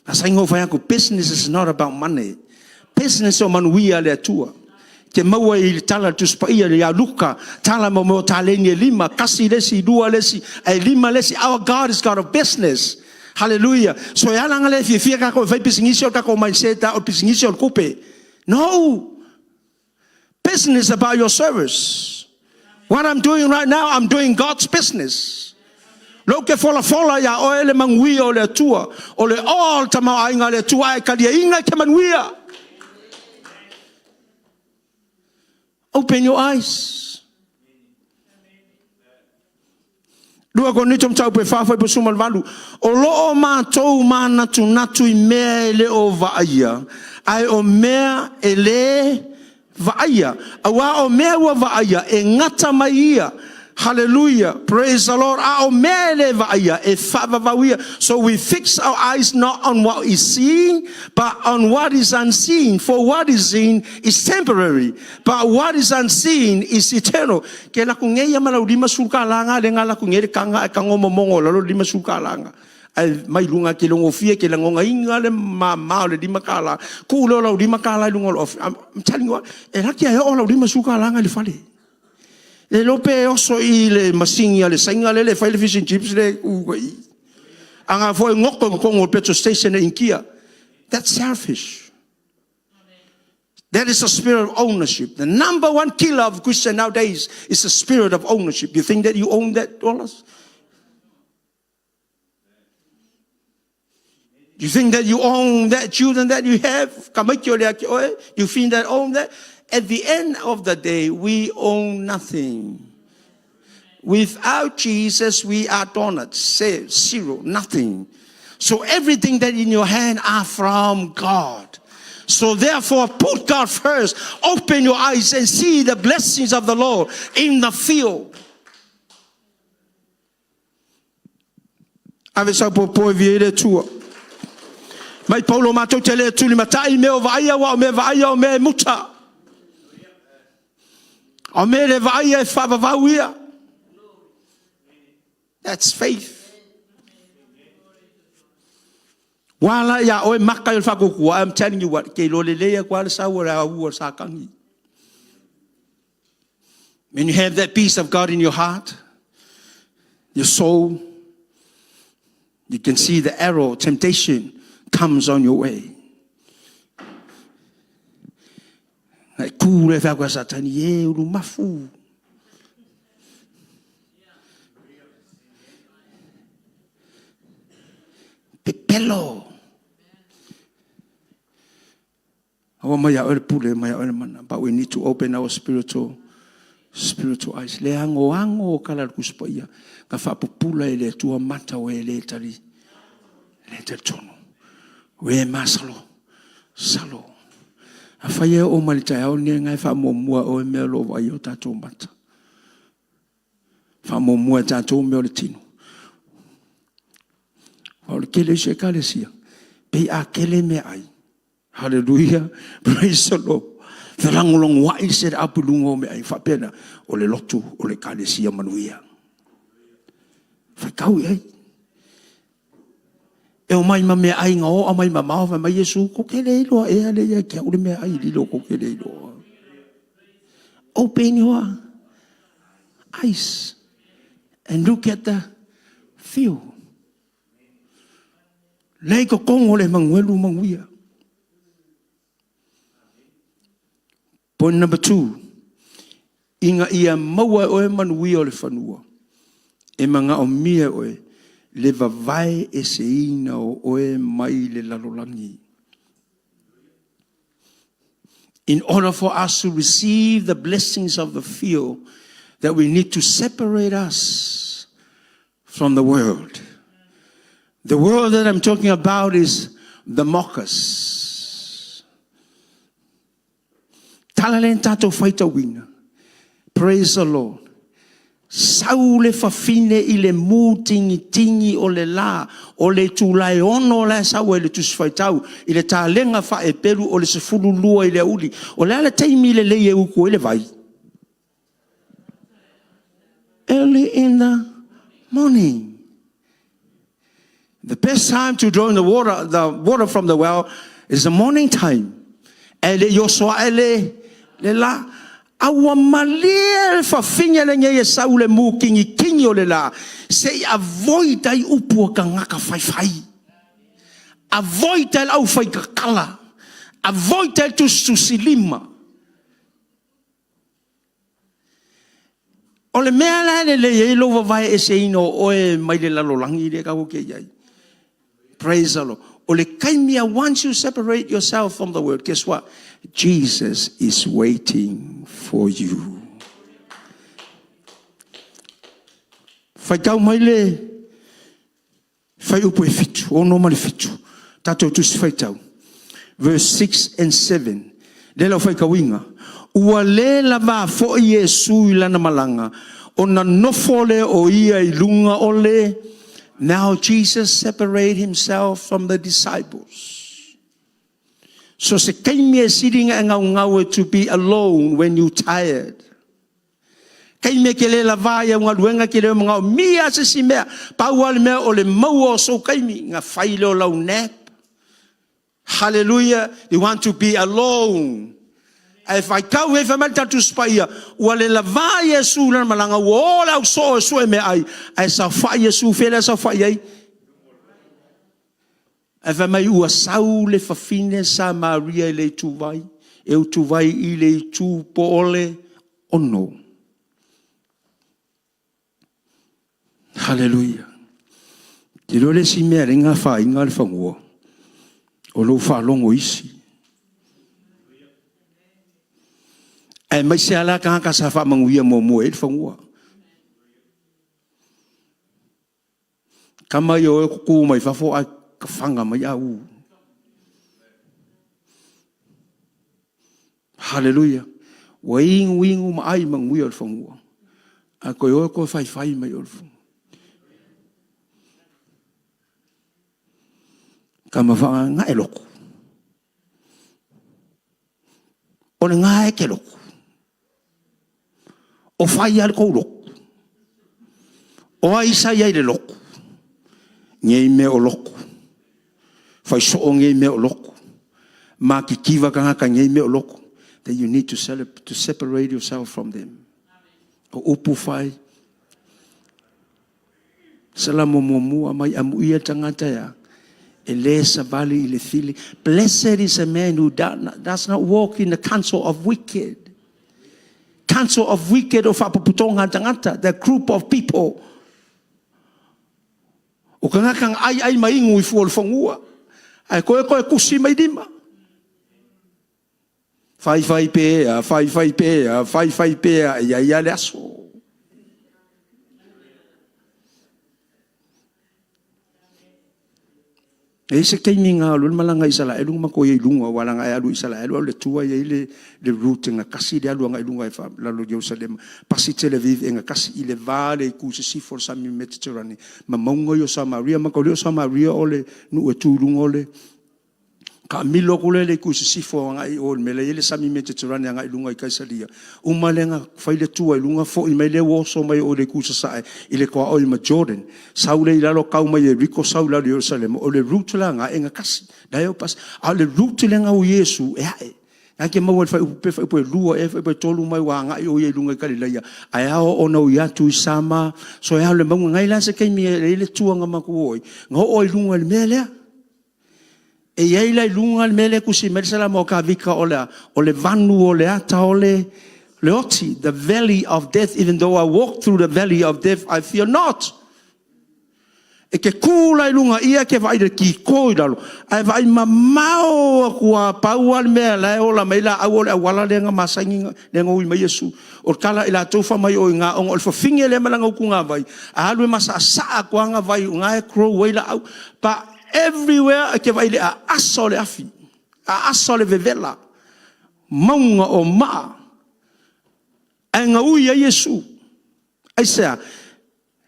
Speaker 1: Asaina o fai atu, business is not about money. Business o manuia le Atua. Te maua i le tala Tusi Paia ia Luka, tala mo mo taleni e lima, kasi le isi, lua le isi, e lima le isi. Our God is God of business. Hallelujah. So e ala nga le fiafia kako e fai pisinisi o kako mindset o pisinisi o le kupe. No. Business about your service. What I'm doing right now, I'm doing God's business. Lou ke folafola ia oe le manuia o le Atua. O le oa o le tamaoaiga a le Atua e kaliaina i te manuia. Open your eyes. 2 Korinito mataupu e 4 fuaiupu 18. O loo matou manatunatu i mea e le o vaaia, ae o mea e le vaaia. Auā o mea ua vaaia e gata mai ia. Hallelujah. Praise the Lord. A o mea e le vaaia, e faavavau ia. So we fix our eyes not on what is seen, but on what is unseen. For what is seen is temporary, but what is unseen is eternal. Ke laku ngei ia ma lau 50 kalanga le nga laku ngei le kanga e kango momongo lalo 50 kalanga. Ai mai lunga ke longo fie ke langonga inga le mama o le lima kala. Ku lo lau lima kala lunga lo. I'm telling you what, e laki ai o lau 50 kalanga le fale. Le iloa pe oso i le masini a le Saina lele e fai le fish and chips le ku i. Aga foi ngoko ngoko o petrol station e inkia. That's selfish. That is a spirit of ownership. The number one killer of Christian nowadays is the spirit of ownership. You think that you own that dollars? You think that you own that children that you have? You think that own that? At the end of the day, we own nothing. Without Jesus, we are donuts, zero, nothing. So everything that in your hand are from God. So therefore, put God first. Open your eyes and see the blessings of the Lord in the field. Ave sau popo e via le tua. Mai Paulo matou te le tuli matai mea o vaaia wa o mea vaaia o mea e muta. O mea le vaaia e faavavau ia. That's faith. Ua la ia oe maka i le faakukua, I'm telling you what, ke iloa lelei aku le sau o le au o Satani. When you have that peace of God in your heart, your soul, you can see the arrow, temptation comes on your way. Ngai kū le whakua Satani, e uru mafu. Pepelo. Aua mai a oe le pule, mai a oe le mana. But we need to open our spiritual spiritual eyes. Le ango ango o kala le kusipaia. Ka faapupula e le Atua mata o e le tali. Le tali tonu. O e masalo. Salo. A fai e o mai le taeao ni ngai faamuamua o e mea lo vai o tatou mata. Faamuamua e tatou mea o le tino. O le kele isi ekalesia, pei a kele meaai. Hallelujah. Praise the Lord. Felagolagoai se le apu i luga o meaai. Faapea na, o le lotu o le ekalesia manuia. Faitau i ai. E o mai ma meaai ga o mai mamao, fai mai Iesu, ko ke le iloa ea le ia ki au le meaai lilo ko ke le iloa. Open your eyes and look at the field. Lei kokongo le manguelu manguia. Point number 2. Ina ia maua e oe manuia o le fanua, e manaomia e oe le vavae eseina o oe mai le lalolagi. In order for us to receive the blessings of the field, that we need to separate us from the world. The world that I'm talking about is the mockers. Tala le tatou faitauina. Praise the Lord. Sau le fafine i le mū tigitigi o le lā, o le itula e 6 la e sau ai le Tusi Faitau, i le talega faa-Eperu o le 12 i le aoauli. O le a le taimi lelei e uku ai le vai? Early in the morning. The best time to draw in the water, the water from the well is the morning time. E le i oso ae le, le la. A ua malie le fafine lenei e sau le mū kigikigi o le la, se i avoid ai upu a tagata faifai. Avoid ai le aufaitatala. Avoid ai le tusitusilima. O le mea la e lelei ai lou vavae eseina o oe mai le lalolagi lea tatou te i ai. Praise the Lord. O le taimi a once you separate yourself from the world, guess what? Jesus is waiting for you. Faitau mai le fuaiupu e 7, 6 ma le 7. Tatou tusi faitau. Verse 6 and 7. Le lau faitauina. Ua le lavā foi Iesu i lana malaga, Ona nofo lea o ia i luga o le. Now Jesus separate himself from the disciples. So se taimi e sili ona e gaugau e to be alone when you tired. Taimi e te le lava ai au galuega e te le manaomia lava se isi mea. Pau lava le mea o le maua o sou taimi ona fai lea o lau nap. Hallelujah, you want to be alone. Ae faitau ai fai mai le tatou Tusi Paia, ua le lava Iesu i lana malaga, ua o le ausoo e sue meaai, ae saofai Iesu, fea lea e saofai ai? Ae fai mai ua sau le fafine Samaria i le ituvai, e utuvai i le itu po o le 6. Haleluia! Ou te iloa le isi mea e ala ai ona afaina le fanua, o lou faalogo i isi. Aemaise lava la tagata sa faamanuia muamua i ai le fanua. Tama ia o e tutu mai fafo ae fafaga mai au. Haleluia! Ua inu inu ma ai manuia o le fanua, ae toe o toe faifai mai o i le fanua. Tama faa, na e lotu. O lena e te lotu. O fai lava le tou lotu. O ai sa i ai i le lotu? Nei mea o lotu. Fai soo nei mea o lotu. Matitiva tagata i nei mea o lotu. Then you need to separate yourself from them. O upu fai. Salamo 1, mai amuia le tagata e a? E le savali i le fili. Blessed is a man who does not walk in the counsel of wicked. Counsel of wicked o faapopotoga a tagata, the group of people. O tagata na aiai ma inu i fua o le fanua, ae toe toe tusi mai lima. Faifai pea, faifai pea, faifai pea, e i ai lava le aso. E i ai se taimi na alu ai le malaga a Isaraelu na matou i ai i luga, aua leaga e alu i Isaraelu alu i le tua e i ai le route e gatasi le alu agai i luga i lalo i Ierusalema, pasi Tel Aviv e gatasi i le va o le itu i sisifo o le sami Mediterranean ma mauga ia o Samaria. Maitaulia o Samaria o le nuu e tu i luga o le taamilo atu lea i le itu i sisifo agai i o i le mea la e i ai le sami Mediterranean agai i luga i Kaisalia. Uma lea ona fai le tua i luga foi mai lea ua oso mai o i le itu i sasae i le tuaoi ma Jordan. Sau lea i lalo tau mai Ieriko sau i lalo i Ierusalema. O le route la lena e gatasi. La e A o le route lea na o Iesu e ae. Na e te maua i le fuaiupu pe fuaiupu e 2 ea fuaiupu e 3 mai ua agai o ia i luga i Kalilaia, ae ao ona ui atu i Sama. So e ao i le mauga. Na i ai la se taimi e i ai le tua na matou o ai, na oo i luga i le mea lea. E i ai la i luga le mea lea e tusi mai ai le Salamo a Tavita o le a? O le vanu o le ata o le oti, the valley of death, even though I walk through the valley of death, I fear not. E te tu la i luga ia e te vaai i le kiko i lalo, ae vaai mamao atu lava, pau lava le mea la e ola mai ai laau o le auala lea na masani lea na ui mai ai Iesu. O le tala i latou fai mai o i ina ona o le fafine lea ma lana utuga-vai, a alu e masaa atu lava ana vai o i ina e grow ai laau. But everywhere e te vaai i le aasa o le afi, aasa o le vevela, mauga o maa, ae gaui ai Iesu. Aisea?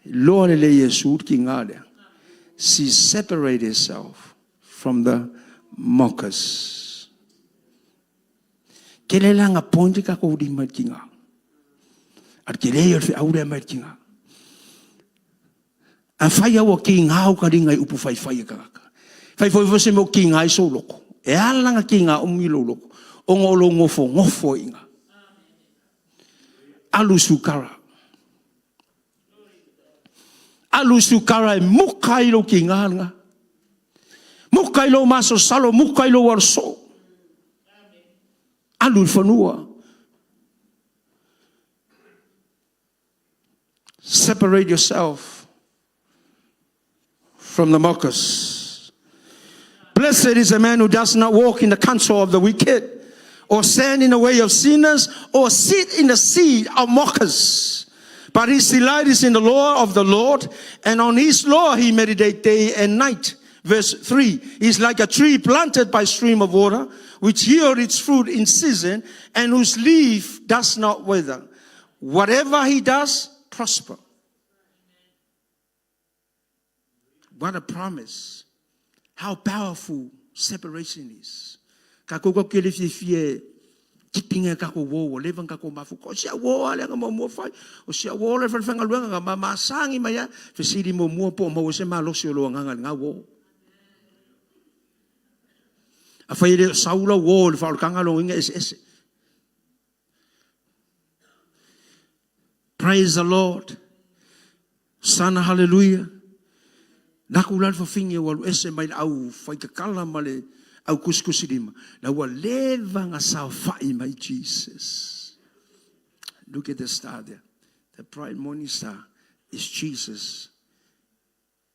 Speaker 1: Iloa lelei e Iesu le tiga lea. She separated herself from the mockers. Tele la na point o tatou lima i le tiga. A o le tele ia o le feau lea e aumai i le tiga. Afai lava ua tiga ou taliga i upu faifai a tagata, fai foi se mea ua tiga ai sou loto. E ala ona tiga umi lou loto, ona o lou nofonofo ai i ina. Alu i sukara. Alu i sukara e muka ai lou tiga lena. Muka i lou masalosalo, muka i lou alo soo. Alu i le fanua. Separate yourself from the mockers. Blessed is a man who does not walk in the counsel of the wicked, or stand in the way of sinners, or sit in the seat of mockers. But his delight is in the law of the Lord, and on his law he meditates day and night. Verse 3 He's like a tree planted by stream of water, which yield its fruit in season, and whose leaf does not wither. Whatever he does, prosper. What a promise. How powerful separation is. Kākou kau ke le fiafia e kipinga e kākou uō, ua leva na kākou mafuta. O si au uō a leaga muamua fai. O si au uō le falefaigaluega ka mamasagi mai a. Fesili muamua po o maua se malosi o lou agaga i lena uō. Afai e le o sau lau uō i le faaolataga, lona uiga e eseese. Praise the Lord. Sana hallelujah. Naku la le fafine ua alu ese mai le au faitatala ma le au kusikusi lima. La ua leva na saofai mai Jesus. Look at the star there. The bright morning star is Jesus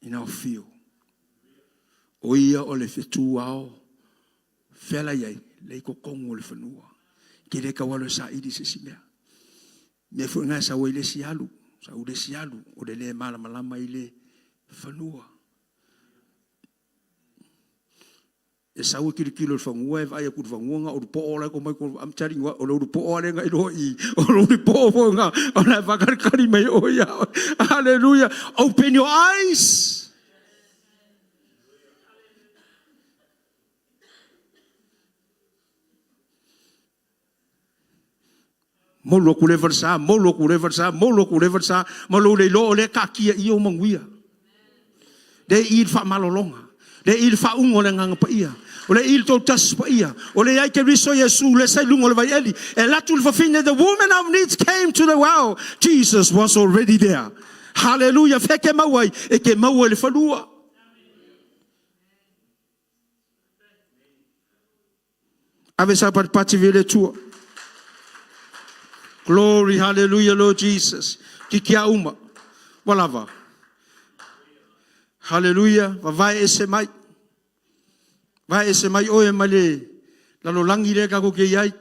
Speaker 1: in our field. O ia o le fetu ao fealai ai le i totonu o le fanua. Ke le tau alu e saili se isi mea. Mea foi na e sau ai le isi alu, sau le isi alu, o le le malamalama i le fanua. E sau e tilotilo i le fanua e vaai atu i le fanua na o le poo la e omai totonu. I'm telling you what, o le ulu poo lava lea na iloa i i. O le ulu poo foi lena o la e faatalitali mai o ia oe. Hallelujah. Open your eyes. Molu atu le falesa, molu atu le falesa, molu atu le falesa, ma lou le iloa o lea e taatia i ou manuia. Lea e i le faamalologa, lea e i le faauuga o le Agaga Paia, o lea e i le Toatasi Paia, o lea e i ai Keriso Iesu lea sa i luga o le vaieli. E alu atu le fafine, the woman of needs came to the well. Jesus was already there. Hallelujah. Fea e te maua ai? E te maua i le fanua. Ave sa patipati vele Atua. Glory, hallelujah, Lord Jesus. Kiki a uma. Ua lava. Hallelujah. Vavae ese mai. Vae ese mai oe mai le lalolagi lea tatou te i ai.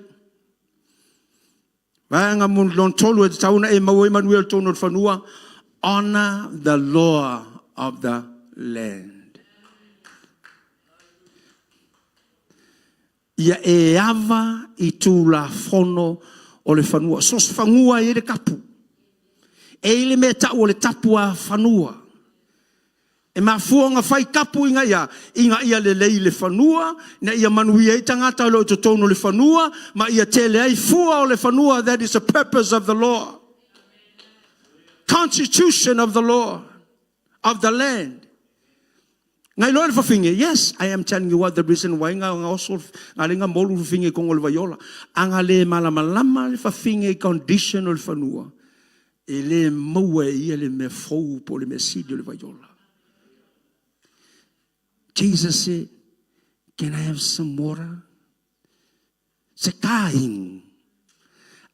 Speaker 1: Vaega lona tolu e tatau ona e maua ai manuia i totonu o le fanua, honor the law of the land. Ia e ava i tulafono o le fanua. So se fanua e i ai le tapu. E i ai le mea tau o le tapu a fanua. E mafua ona fai tapu ina ia, ina ia lelei le fanua, ina ia manuia ai tagata o lo o i totonu o le fanua, ma ia tele ai fua o le fanua, that is the purpose of the law. Constitution of the law, of the land. Ngai loa le fafine, yes, I am telling you what the reason why nga nga oso nga le nga molu fafine i kongo le vaiola. Anga le malamalama le fafine i condition o le fanua. E le maua e ia le mea fou po o le mea sili o le vaiola. Jesus said, can I have some water? Se kāingu.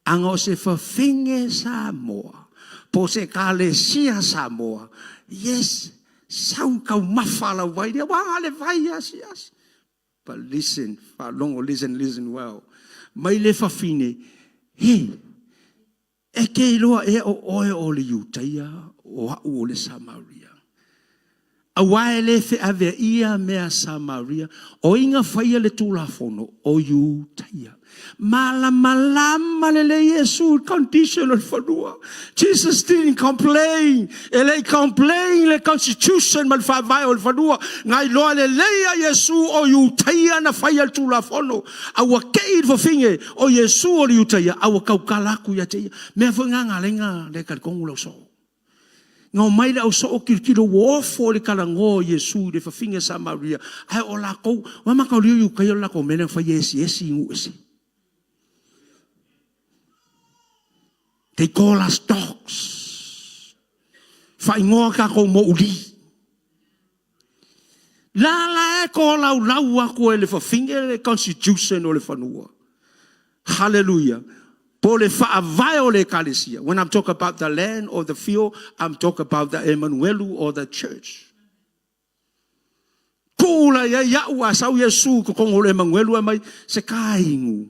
Speaker 1: Anga o se fafine Samoa, po o se ekalesia Samoa. Yes, sau taumafa lau vai lea, ua le vai asiasi. But listen, faalogo, listen, listen well. Mai le fafine, he, E ke iloa ea o oe o le Iutaia, o aʻu o le Samaria. Auā e le feaveaia mea Samaria, o ai na faia le Tulafono? O Iutaia. Malamalama lelei Iesu i le condition o le fanua. Jesus didn't complain. E le i complain le constitution ma le faavae o le fanua. Na iloa lelei a Iesu o Iutaia na faia le Tulafono. A ua kei i le fafine o Iesu o le Iutaia, a ua tautala atu ia te ia. Mea foi na na ala ai na le talitonu le ausoo. Na omai le ausoo tilotilo ua ofo i le talanoa o Iesu i le fafine Samaria, ae o latou, ua mataulia o Iutaia o le latou mea lea na fai e esiesi i nuu ese. They call us dogs. Faaigoa tatou mouli. La la e tolaulau atu e le fafine le constitution o le fanua. Hallelujah. Po le faavae o le ekalesia. When I'm talking about the land or the field, I'm talking about the Emanuelu or the church. Tuu la i ai au a sau Iesu i totonu o le Emanuelu e mai se kāingu.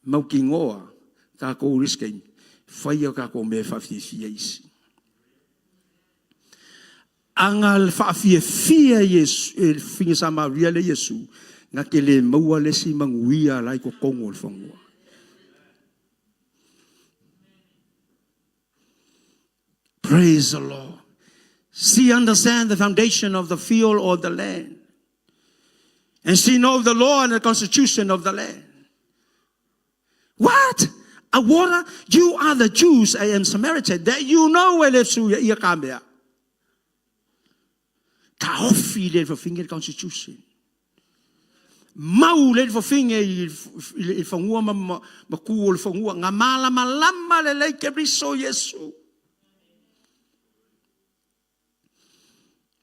Speaker 1: Mautinoa tatou i le isi taimi, fai a tatou mea e faafiafia isi. Aga faafiafia Iesu, e le fafine Samaria lea Iesu, na te le maua le isi manuia la i totonu o le fanua. Praise the Lord. She understand the foundation of the field or the land. And she know the law and the constitution of the land. What? A water? You are the Jews, I am Samaritan. That you know e le su ia ka mea. Ka ofi le fafine le constitution. Mau le fafine i le fagua ma, ma, ma ku o le fagua. Nga malamalama le lei ke riso Yesu.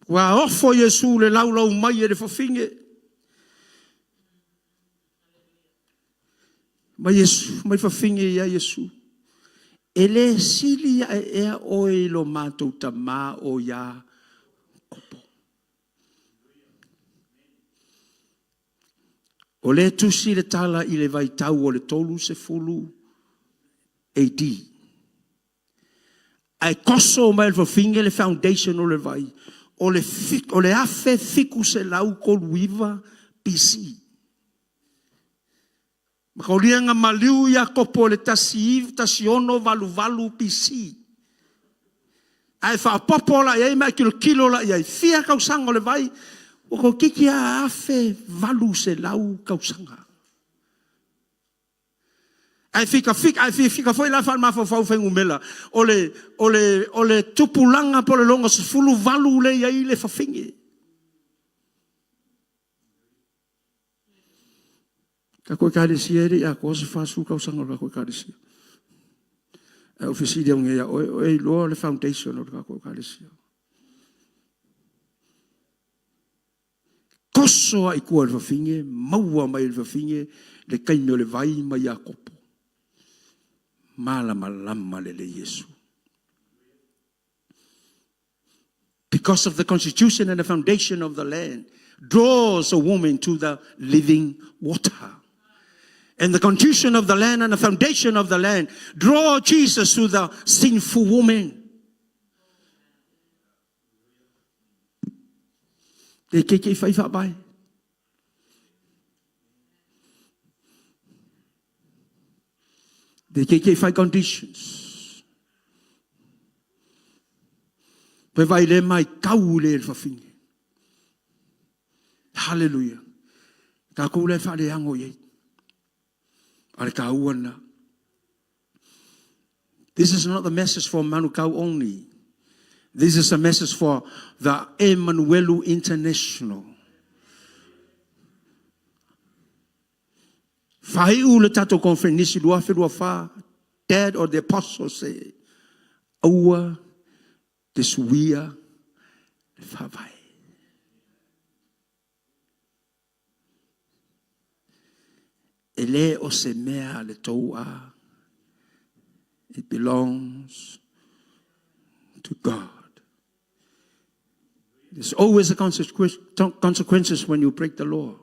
Speaker 1: Ua ofo Iesu le laulau mai e le fafine. Mai Iesu, mai fafine ia Iesu. E le sili ae ea oe i lo matou tamā o Iakopo. O lea e tusi le tala i le vaitau o le 30 AD. Ae toso mai le fafine le foundation o le vai o le 1739 BC. Mataulia na maliu Iakopo i le 1688 BC. Ae faaopoopo la i ai ma e tilotilo la i ai, fia tausaga o le vai, ua toeitiiti lava 1800 tausaga. Ae fika, ae fika foi la faale-mafaufau fuainumera, o le, o le, o le tupulaga po o le lona 18 lea e i ai le fafine. Tatou ekalesia e le i atoa se 40 tausaga o le tatou ekalesia. Ae ou fesili atu nei ia oe, o e iloa le foundation o le tatou ekalesia? Toso lava i tua e le fafine, maua mai e le fafine le taimi o le vai ma Iakopo. Malamalama lelei Iesu. Because of the constitution and the foundation of the land draws a woman to the living water. And the constitution of the land and the foundation of the land draw Jesus to the sinful woman. Le keikei fai faavae. Le keikei fai conditions. Pe vai le mai tau le le fafine. Hallelujah. Tatou le faaleago i ai. A le taua lena. This is not the message for Manukau only. This is a message for the Emanuelu International. Faaiu le tatou conference 2024, Dad or the Apostle say, aua te suia le faavae. E le o se mea a le tou a. It belongs to God. There's always a consequences when you break the law,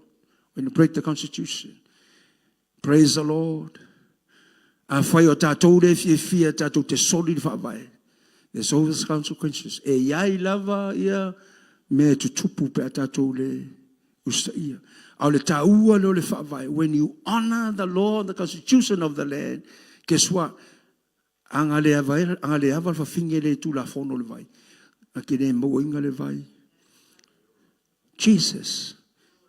Speaker 1: when you break the constitution. Praise the Lord. Afai o tatou le fiafia tatou te soli le faavae, there's always consequences. E i ai lava ia mea e tutupu pe a tatou le usitaia. A o le taua lea o le faavae, when you honor the law, the constitution of the land, guess what? A na le ava, a na le ava le fafine le tulafono le vai, na te le mauaina le vai. Jesus,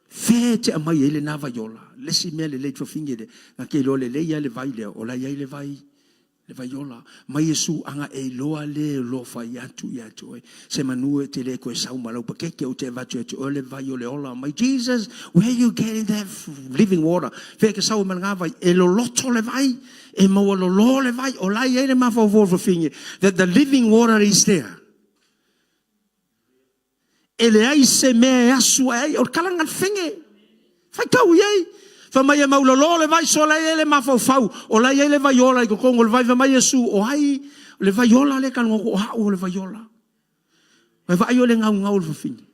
Speaker 1: fea e te aumai ai lena vaiola? Le isi mea lelei fafine lea, na te iloa lelei lava le vai lea, o la e i ai le vai, le vaiola. Mai Iesu, a na e iloa le o lo o fai atu ia te oe, semanu e te le toe sau ma lau pakeke, ou te avatu ia te oe le vai o le ola. Mai Jesus, where you getting that living water? Fea e te sau ai ma lena vai? E loloto le vai, e maualolo le vai, o la e i ai le mafaufau o le fafine, that the living water is there. E leai se mea e asu ae ai, o le kalaga le fege. Faitau i ai. Fai mai e maulolo le vai, so la e i ai le mafaufau, o la e i ai le vaiola i totonu o le vai. Fai mai Iesu, o ai le vaiola lea e talanoa atu, o a'u o le vaiola. Vai vaai o le gaugau o le fafine.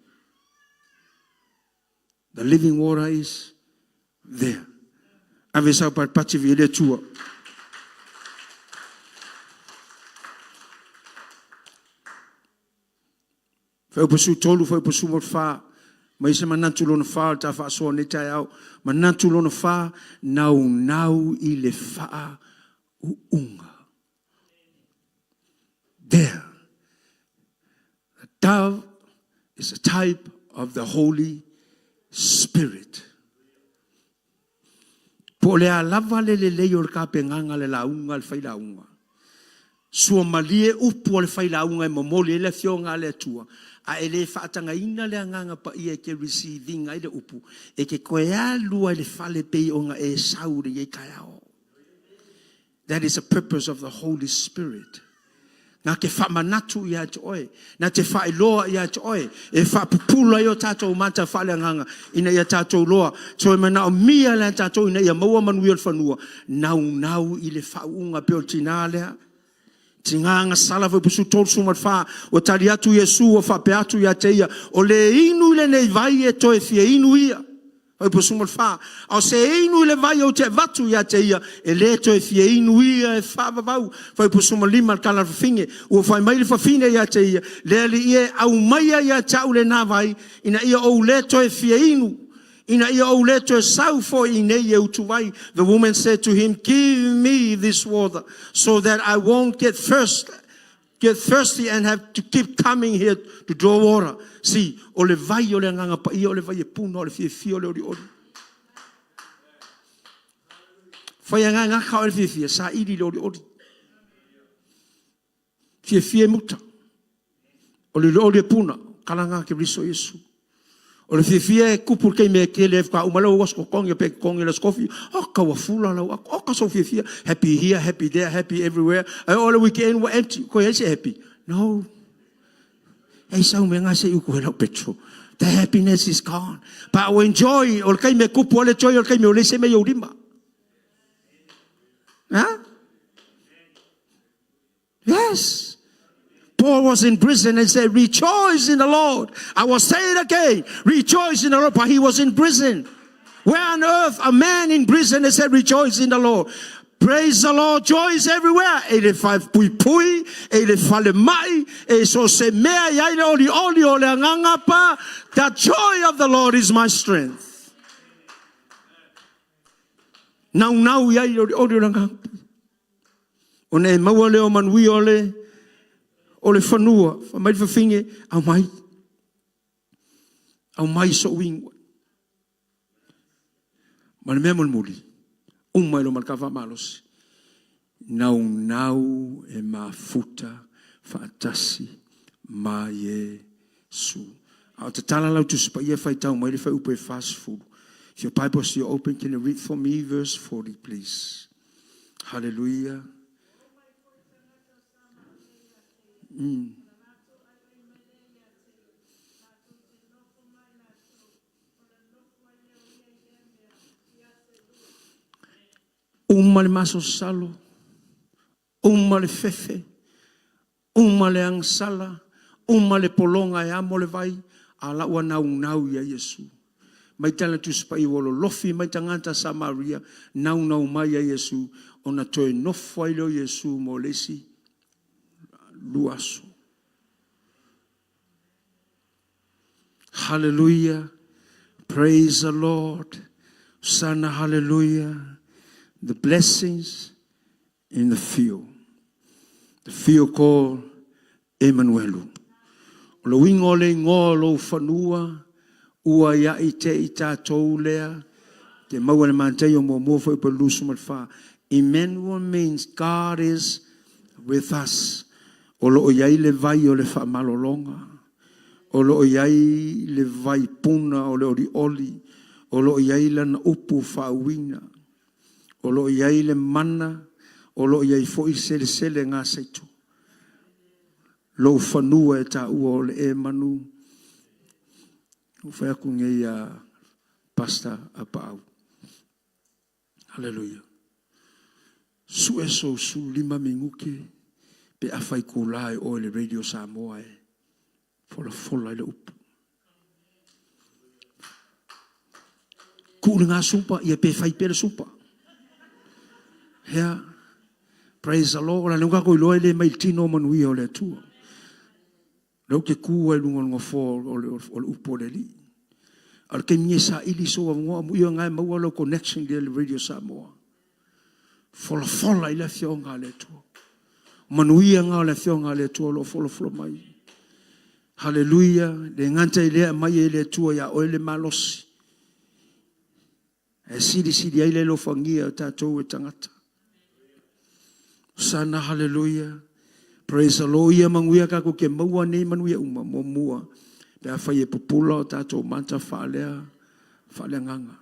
Speaker 1: The living water is there. Ave sau patipati vi le Atua. Fuaiupu 13, fuaiupu 14, mai se manatu lona fa o le ta faasoa nei taeao. Manatu lona fa, naunau i le faauuga. There. Dove is a type of the Holy Spirit. Po o le a lava le lelei o le tapenaga a le lauga a le failauga, suamalie upu a le failauga e momoli ai le Afioga a le Atua, a e le faatagaina le Agaga Paia e te receive ina ai le upu, e te toe alu lava i le fale pei ona e sau i lenei taeao. That is the purpose of the Holy Spirit. Na te faamanatu ia te oe, na te faailoa ia te oe, e faapupula ai o tatou mata faaleagaga ina ia tatou iloa. Toe manaomia lava e tatou ina ia maua manuia o le fanua, naunau i le faauuga pei o le tina lea. Tina agasala Fuaiupu 34, ua tali atu Iesu ua faapea atu ia te ia, o le inu i lenei vai e toe fia inu ia. Fuaiupu 14, A o se inu i le vai ou te avatu ia te ia, e le toe fia inu ia e faavavau. Fuaiupu 15 le tala a le fafine, ua fai mai le fafine ia te ia, Le Alii e, aumaia ia te au lena vai, ina ia ou le toe fia inu, ina ia ou le toe sau foi i inei e utuvai. The woman said to him, Give me this water, so that I won't get thirst, get thirsty and have to keep coming here to draw water. See, o le vai o le Agaga Paia, o le vai e puna, o le fiafia, o le olioli. Fai agaga o le fiafia, saili le olioli. Fiafia e muta. O le olioli e puna, kala ke riso Iesu. O le fiafia e kupu le taimi e tele ai faatoa uma lau aso totogi pe totogi le aso kofi. Oka ua fula lau ato. Oka sou fiafia. Happy here, happy there, happy everywhere. Ae oo le weekend ua empty. Koe ai se happy? No. Ei sau mea se i uku he lau petrol. The happiness is gone. But I enjoy o le taimi e kupu ale joy o le taimi o le se mea i ou lima. Huh? Yes. Paul was in prison and said, Rejoice in the Lord. I will say it again. Rejoice in the Lord. But he was in prison. Where on earth a man in prison and said, Rejoice in the Lord. Praise the Lord, joy is everywhere. E le puipui, e le falemai, e so se mea i ai le oli oli o le agaga pa. The joy of the Lord is my strength. Naunau i ai le olioli o le agaga. Ona e maua lea o manuia o le, o le fanua. Fai mai le fafine, aumai. Aumai so'u inu. Ma le mea mulimuli, uma i loma le kava malosi. Naunau e mafuta faatasi ma Iesu. A o tatala lau Tusi Paia faitau mai le fuaiupu e 40. If your Bible is still open, can you read for me verse 40, please? Hallelujah. Uma le masalosalo, uma le fefe, uma le agasala, uma le pologa e amo le vai, a la ua naunau ia Iesu. Mai tala Tusi Paia ua lolofi mai tagata Samaria, naunau mai ia Iesu, ona toe nofo ai lea o Iesu mo le isi lua aso. Hallelujah. Praise the Lord. Hosanna, hallelujah. The blessings in the field. The field called Emmanuel. O le uiga o le igoa o lou fanua, ua ia i te i tatou lea, te maua le Mataio muamua fuaiupu 24. Emmanuel means God is with us. O lo o i ai le vai o le faamalologa. O lo o i ai le vai puna o le olioli. O lo o i ai lana upu faauiga. O lo o i ai le mana. O lo o i ai foi selesele gasaitu. Lou fanua e taua o le Emanu. Ua fai atu nei ia Pastor Apaau. Hallelujah. Sue sou 15 minute pe afa itula e oo i le Radio Samoa e folafola ai le upu. Tuu lena supa, ia pe fai pea le supa. Hea, praise the Lord. O la lea ua tatou iloa e le mai i le tino o manuia o le Atua. Lea ou te tu ai i luga o le nofoa o le, o le upu o le Alii. A o le taimi nei e saili sou avanoa, amuia na e maua lau connection i le Radio Samoa. Folafola i le afioga a le Atua. Manuia na o le afioga a le Atua o lo o folafola mai. Haleluia! Le gata i lea, aumai e le Atua ia oe le malosi e silisili ai le alofagia o tatou e tagata. Hosana, haleluia! Praise the Lord. Ia manuia tatou te maua nei manuia uma. Muamua, pe afai e pupula o tatou mata faalea, faaleagaga.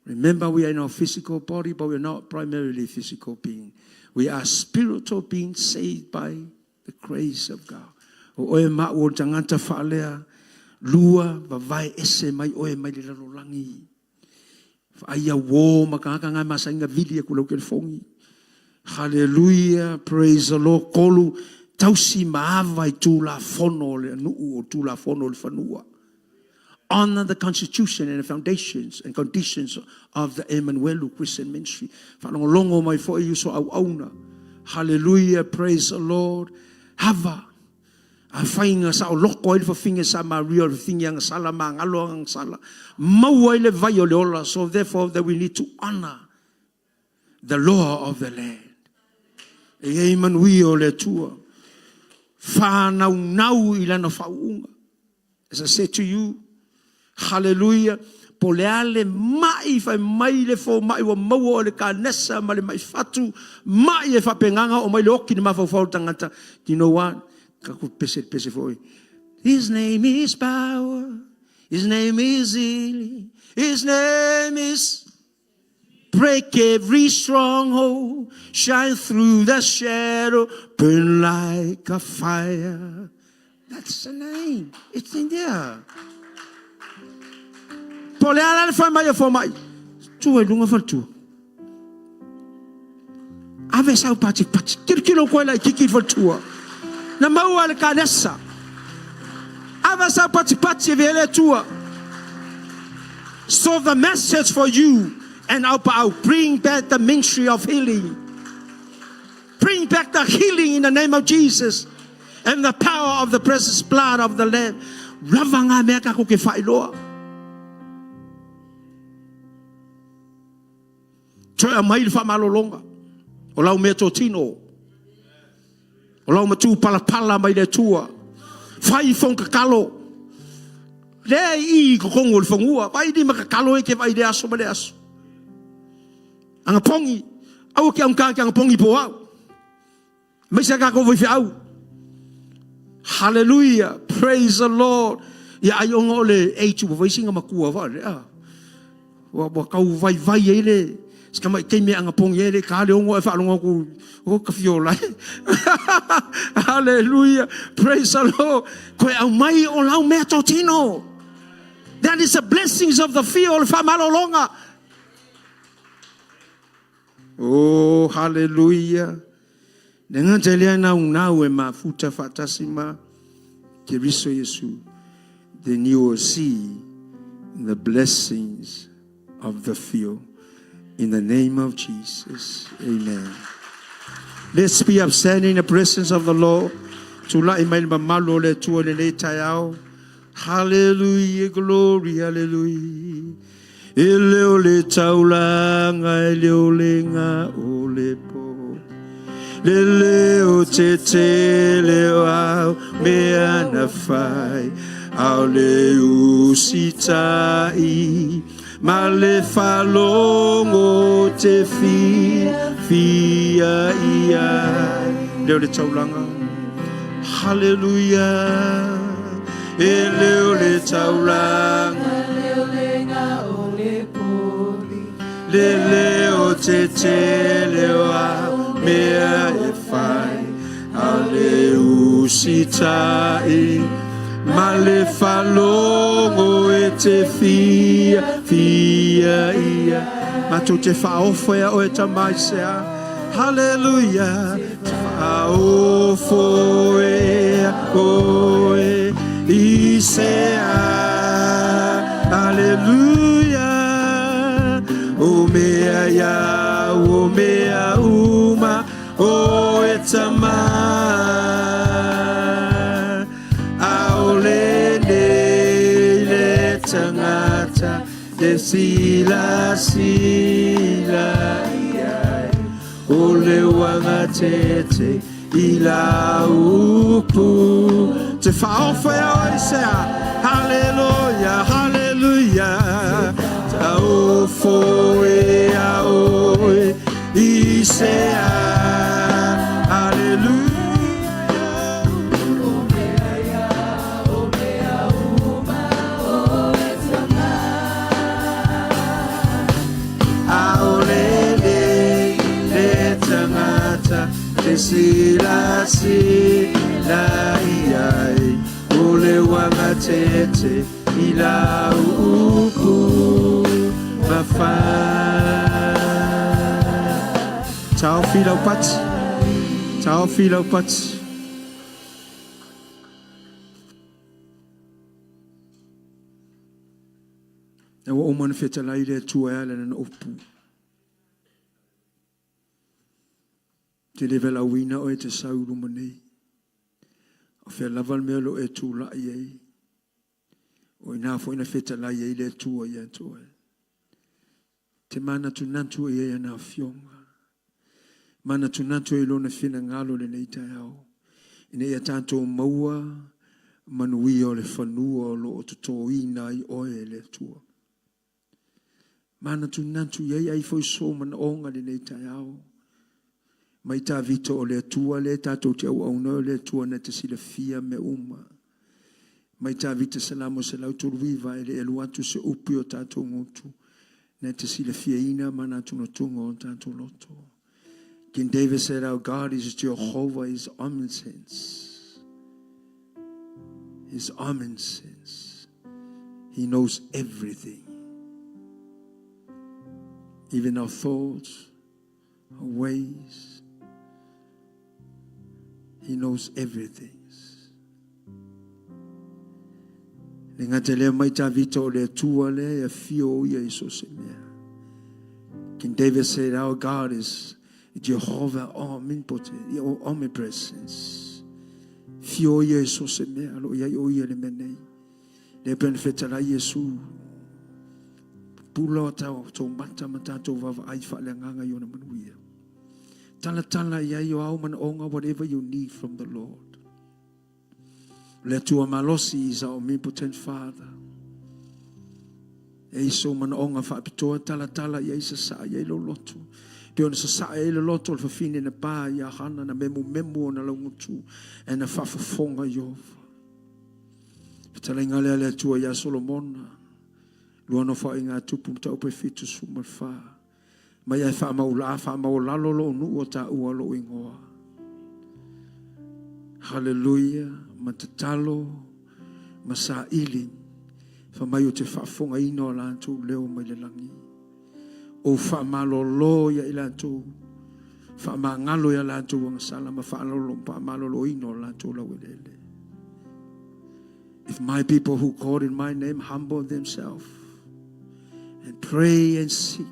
Speaker 1: Remember, we are in our physical body, but we are not primarily physical being. We are spiritual beings saved by the grace of God. O oe ma au o le tagata faalea lua, vavae ese mai oe mai le lalolagi. Vaai auō ma tagata na e masani ona vili atu i lau telefoni. Haleluia, praise the Lord. Tolu, tausi ma ava i tulafono o le nuu o tulafono o le fanua. Honor the constitution and the foundations and conditions of the Emanuelu Christian Ministry. Faalogologo mai foi uso auauna. Hallelujah, praise the Lord. Hava, afai na saoloto ai le fafine Samaria o le fafine agasala magalo agasala, maua ai le vai o le ola. So therefore that we need to honor the law of the land. E i ai manuia o le Atua. Whānaunau i lana whaauunga. As I said to you, hallelujah, po le a le mai fai mai le fomai ua maua o le kanesa ma le mai fatu, mai e faapena o mai le oki le mafaufau o le tagata. Do you know what? Ka ku pese pese foi. His name is power. His name is healing. His name is break every stronghold, shine through the shadow, burn like a fire. That's the name. It's in there. Po le ala le fai mai e fomai. Tua i lunga faletua. Ave sau pati pati. Kilokilo koe lai kiki i faletua. Na maua le kanesa. Ave sau pati pati e vele atua. So the message for you and Aupaau, bring back the ministry of healing. Bring back the healing in the name of Jesus and the power of the precious blood of the Lamb. Lava ngā mea ka ke whailoa. Toe aumai le faamalologa o lau mea totino, o lau matupalapala mai le Atua. Fai fonotatalo, lea i i totonu o le fanua, vai lima tatalo e te vai le aso ma le aso. Agapogi, aua ke augata ke agapogi po au. Aemaise a tatou faifeau. Hallelujah, praise the Lord. Ia ai ona o le age ua fai sina matua foi le a. Ua ua tau vaivai ai le si tamai taimi e agapogi ai le ka le ono e faalogo atu o ka fiola. Hallelujah, praise the Lord. Koe aumai o lau mea totino. That is the blessings of the fear o le faamalologa. Oh, hallelujah. Le gata i lea naunau e mafuta faatasi ma Keriso Iesu. Then you will see the blessings of the field. In the name of Jesus. Amen. Let's be upstanding in the presence of the Lord. Tulai mai le mamalu o le Atua i lenei taeao. Hallelujah, glory, hallelujah. E le o le taulaga, e le o le ga o le po. Le leo tetele o au mea na fai, ao le usitai, ma le faalogo te fiafia i ai. Leo le taulaga. Hallelujah. E leo le taulaga. Le leo tetele o au mea e fai, a le usitai, ma le faalogo e te fiafia i ai. Matou te faaofo ia oe tama i se a. Hallelujah. Te faaofo e oe i se a. Hallelujah. O mea ia, o mea uma, o e tama. Aole nei le tangata te silasila i ai. O le uaga tete i la upu. te faaofa ia oe i se a? Haleluia, haleluia. Taofo ia oe i se a? Haleluia. Taofi lau pati. Taofi lau pati. Ua uma ona fetalai le Atua e ala i Lana upu. Ou te le valaauina oe e te sau i luma nei. O fea lava le mea o lo o e tulai ai, o i ina foi na fetalai ai le Atua ia te oe. Te manatunatu i ai ana afioga. Manatunatu ai lona finagalo i lenei taeao. Ina ia tatou maua manuia o le fanua o lo o totoina ai oe e le Atua. Manatunatu i ai ai foi sou manaoga i lenei taeao. Mai Tavita o le Atua lea tatou te auauna ai, o le Atua na te silafia mea uma. Mai Tavita Salamo 139 e le i alu atu se upu i o tatou gutu, na te silafiaina manatunatuga o tatou loto. King David said, Our God is Jehovah, is omniscience. His omniscience. He knows everything. Even our thoughts, our ways. He knows everything. Le gata lea mai Tavita o le Atua lea e afio o ia i so se mea. King David said, Our God is Jehovah omnipotent, omnipresence. Fio ia i so se mea, lo iai o ia le mea nei. Lea pei ona fetalai Iesu, pupula o tou mata ma tatou vaavaai faaleagaga i ona manuia. Talatala i ai o au manaoga, whatever you need from the Lord. O le Atua malosi is our omnipotent Father. E i sou manaoga faapitoa, talatala i ai sasaa i ai lou loto. Pei ona sasaa ai le loto o le fafine na pa ia Hana na memumemu ona laugutu e na faafofoga Ieova. Fetalaiga lea a le Atua ia Solomona, lua nofoaiga a Tupu mataupu e 74. Mai ae faamaulaa faamaualalo lou nuu o taua lou igoa. Haleluia, ma tatalo ma saili, fa mai o te faafofogaina o latou leo mai le lagi. Ou faamalolo ia i latou, faamagalo ia latou agasala ma faamaloloina o latou laueleele. If my people who called in my name humble themselves and pray and seek,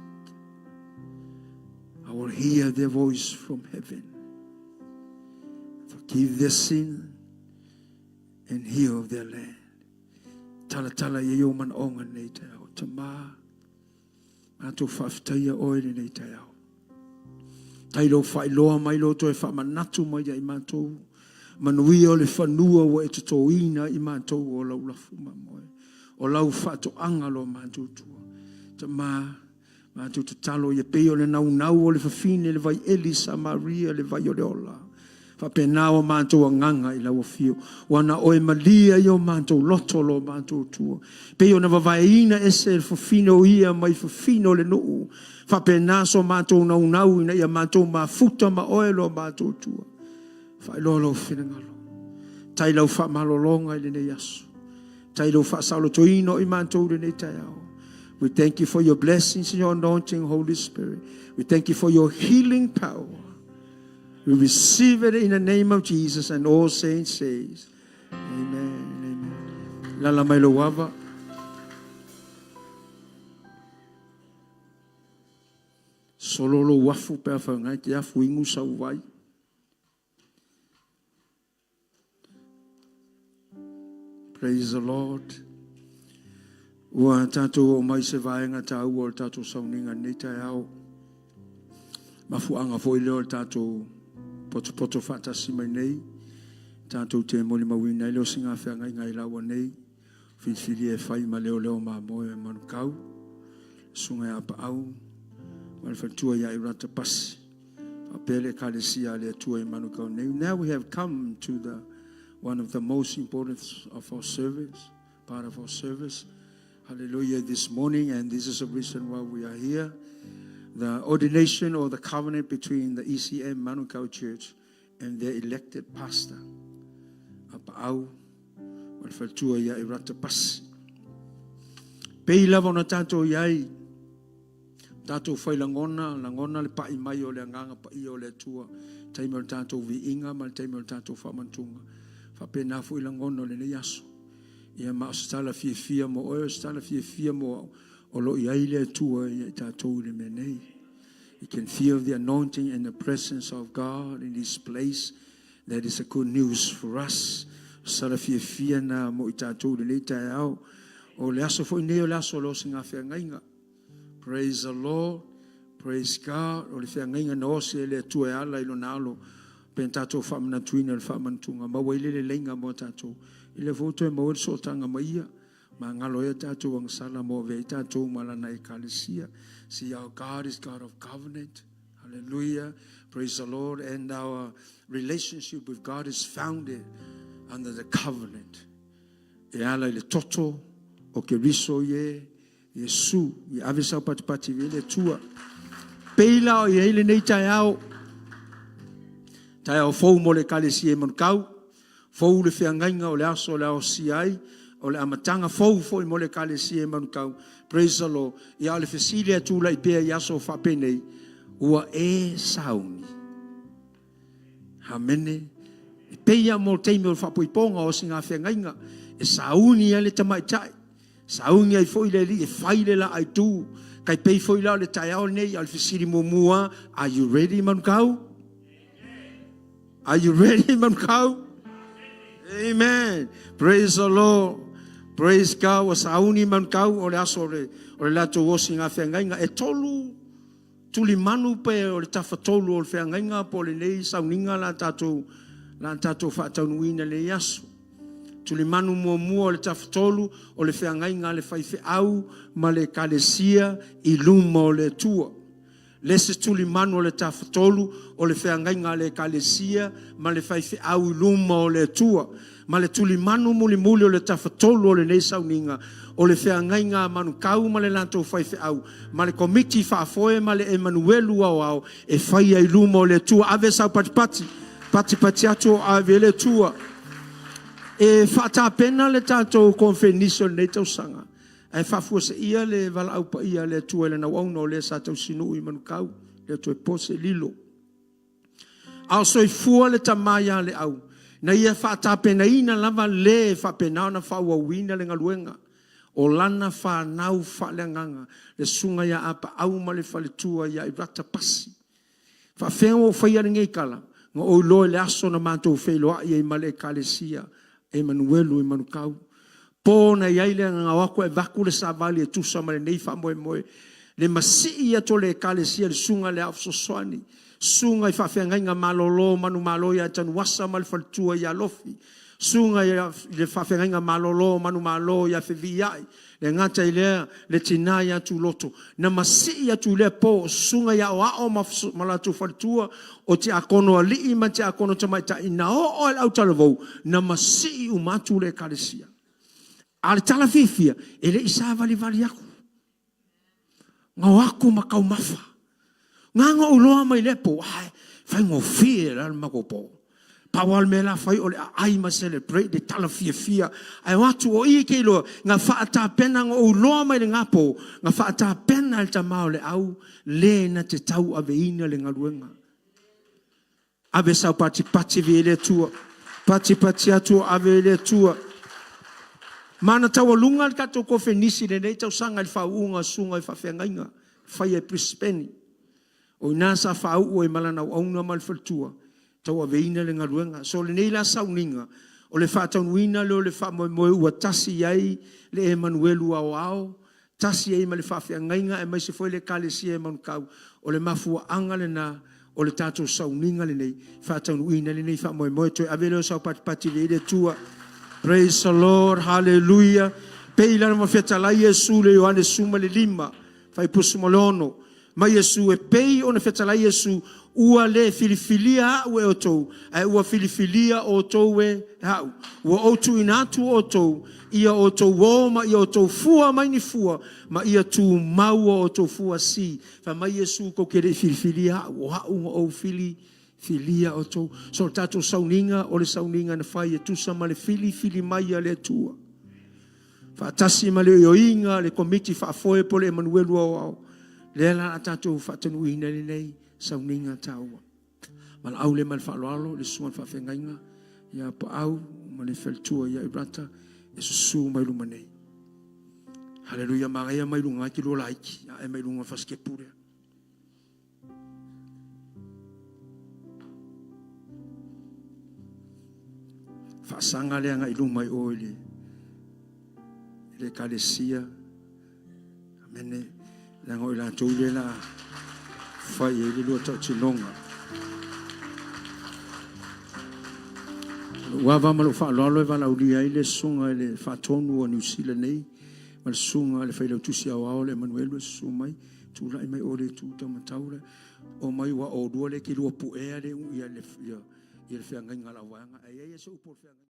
Speaker 1: I will hear their voice from heaven, forgive their sin and heal their land. Talatala i ai ou manaoga lenei taeao. Tama, matou faafetaia oe lenei taeao. Tai lou faailoa mai lou toe faamanatu mai ia i matou. Manuia o le fanua ua e totoina i matou o lau lafu mamoe. O lau faatoaga lo matou tua. Tama, matou tatalo ia pei o le naunau o le fafine le vai eli Samaria le vai o le ola. Faapena o matou agaga i lau afio. Ua na oe malie ai o matou loto lo matou tua. Pei ona vavaeina ese le fafine o ia mai fafine o le nuu. Faapena so matou naunau ina ia matou mafuta ma oe lo matou tua. Faailoa lou finagalo. Tai lau faamalologa i lenei aso. Tai lou faasaolotoina o i matou i lenei taeao. We thank you for your blessings and your anointing, Holy Spirit. We thank you for your healing power. We receive it in the name of Jesus, and all saints says, Amen. Amen. Lala mai lou ava. Solo lou afu pe a whaungai te afu ingu sau vai. Praise the Lord. Ua tātou o mai se vaega tāua o le tātou sauniga nei taeao. Mafuaaga foi lea o le tātou potopoto faatasi mai nei. Tatou te molimauina ai le osiga feagaiga i laua nei, filifilia e fai ma leoleo mamoe o Manukau, le Susuga ia Apaau ma le faletua ia Erata Pasi, faapea le Ekalesia a le Atua i Manukau nei. Now we have come to the one of the most important of our service, part of our service. Hallelujah this morning, and this is the reason why we are here. The ordination or the covenant between the ECM Manukau Church and their elected pastor, Apaau ma le faletua ia Erata Pasi. Pei lava ona tatou i ai, tatou fai lagona, lagona le pai mai o le agaga paia o le Atua, taimi o le tatou viiga ma le taimi o le tatou faamantuga. Faapena foi lagona o lenei aso. Ia ma o se tala fiafia mo oe, o se tala fiafia mo au, o lo o i ai le Atua ia i tatou i le mea nei. You can feel the anointing and the presence of God in this place. That is a good news for us. Sala fiafia na mo i tatou i lenei taeao. O le aso foi nei o le aso o le osiga feagaiga. Praise the Lord. Praise God. O le feagaiga na osi e le Atua e ala i lona alo. Pe tatou faamanatuina le faamanatuga. Maua ai le leleiga mo tatou. I le foi toe maua le sootaga ma ia. Magalo ai a tatou agasala mo avea ai tatou ma lana ekalesia. See, our God is God of covenant. Hallelujah. Praise the Lord. And our relationship with God is founded under the covenant. E ala i le toto o Keriso ie, Iesu, i ave sau patipati i le Atua. Pei la o i ai lenei taeao, taeao fou mo le ekalesia i Manukau, fou le feagaiga o le aso o le aosia ai, o le amataga fou foi mo le ekalesia i Manukau. Praise the Lord. Ia o le fesili a tulai pea i aso faapenei, ua e sauni. Amene. E pei lava mo le taimi o le faapoipoga o siga feagaiga, e sauni ai le tamaitai, sauni ai foi le alii e fai le laai tu. Tai pei foi la o le taeao lenei, o le fesili muamua, are you ready Manukau? Are you ready Manukau? Amen. Praise the Lord. Praise God. Ua sauni Manukau o le aso o le, o le latou osiga feagaiga. E tolu tulimanu pe o le tafatolu o le feagaiga po o lenei sauniga la tatou, la tatou faataunuuina i lenei aso. Tulimanu muamua o le tafatolu o le feagaiga a le faifeau ma le ekalesia i luma o le Atua. Le isi tulimanu o le Tafatolu, o le feagaiga a le Ekalesia ma le faifeau i luma o le Atua. Ma le tulimanu mulimuli o le Tafatolu o lenei sauniga, o le feagaiga a Manukau ma le latou faifeau, ma le Komiti Faafoe ma le Emanuelu Aoao e faia i luma o le Atua. Ave sau patipati, patipati atu o ave i le Atua. E faatapena le tatou konfenisi o lenei tausaga. Ae faafuaseia le valaau paia a le Atua i Lana auauna o lea sa tausinuu i Manukau, le toe po se lilo. A o soifua le tama ia Leau, na ia faatapenaina lava le e faapena ona faaauauina le galuega o lana fanau faaleagaga, le susuga ia Apaau ma le faletua ia Irata Pasi. Faafefea ua ou faia lenei tala? Na ou iloa i le aso na matou feiloai ai ma le Ekalesia Emanuelu i Manukau. Po na i ai le agaga o atu e avatu le savali e tusa ma lenei faamoemoe. Le masii atu o le Ekalesia i le Susuga i le Ao Fesoasoani, Susuga i Faafeagaiga Malolo Manumalo ia Tanuvasa ma le faletua ia Lofi, Susuga i le Faafeagaiga Malolo Manumalo ia Feviiai, E le gata i lea, le tina ia Tuloto, na masii atu i lea po, susuga i aoao ma, ma latou faletua, o tiakono alii ma tiakono tamaitai, na oo lava i le autalavou, na masii uma atu le ekalesia. A o le tala fiafia, e le i savalivali atu. Na o atu ma taumafa. Na ona ou iloa mai lea po, ai, faigofie la le matou po. Pau lava le mea la fai o le aai ma celebrate le tala fiafia. Ae o atu o i e te iloa, na faatapena, na ou iloa mai lena po, na faatapena e le tama o le au le na te tauaveina le galuega. Ave sau patipati vie i le Atua. Patipati atu o ave i le Atua. Ma na taualuga le tatou kofenisi i lenei tausaga i le faauuga o susuga i faafeagaiga faia i Brisbane. O i ina sa faauu ai ma lana auauna ma le faletua, tauaveina le galuega. So lenei la sauniga, o le faataunuuina lea o le faamoemoe ua tasi i ai le Emanuelu Aoao, tasi ai ma le faafeagaiga aemaise foi le Ekalesia i Manukau. O le mafuaaga lena O le tatou sauniga lenei, faataunuuina ai lenei faamoemoe. Toe ave lea o sau patipati i le Atua. Praise the Lord, hallelujah. Pei la ona fetalai Iesu i le Ioane 15, faaipu 16. Mai Iesu e pei ona fetalai Iesu, ua le filifilia a'u e outou, ae ua filifilia outou e a'u. Ua ou tuuina atu outou, ia outou o ma ia outou fua mai ni fua, ma ia tumau a outou fua. See, fai mai Iesu tou te le i filifilia a'u, o a'u na ou filifilia outou. So o le tatou sauniga, o le sauniga na fai e tusa ma le filifili mai a le Atua. Faatasi ma le ioeina a le Komiti Faafoe po o le Emanuelu Aoao, lea la a tatou faataunuuina ai lenei sauniga taua. Valaau lea ma le faaaloalo i le susuga i le faafeagaiga ia Paau ma le faletua ia Erata e susu mai luma nei. Haleluia, manaia mai luga e te lua laiti, ae mai luga o le fasitepu lea. Faasaga lea agai i luma i o i le ekalesia. Amene. Leaga o i latou lea la fai ai le lua tautinoga. Lou ava ma lou faaaloalo e valaaulia ai le susuga i le faatonu a Niu Sila nei ma le susuga i le Failautusi Aoao o le Emanuelu e susu mai, tulai mai o i le itu taumatau lea. Omai aua o oulua lea e te lua puea le feagaiga a le au vaega. Ae i ai lava se upu a le feagaiga.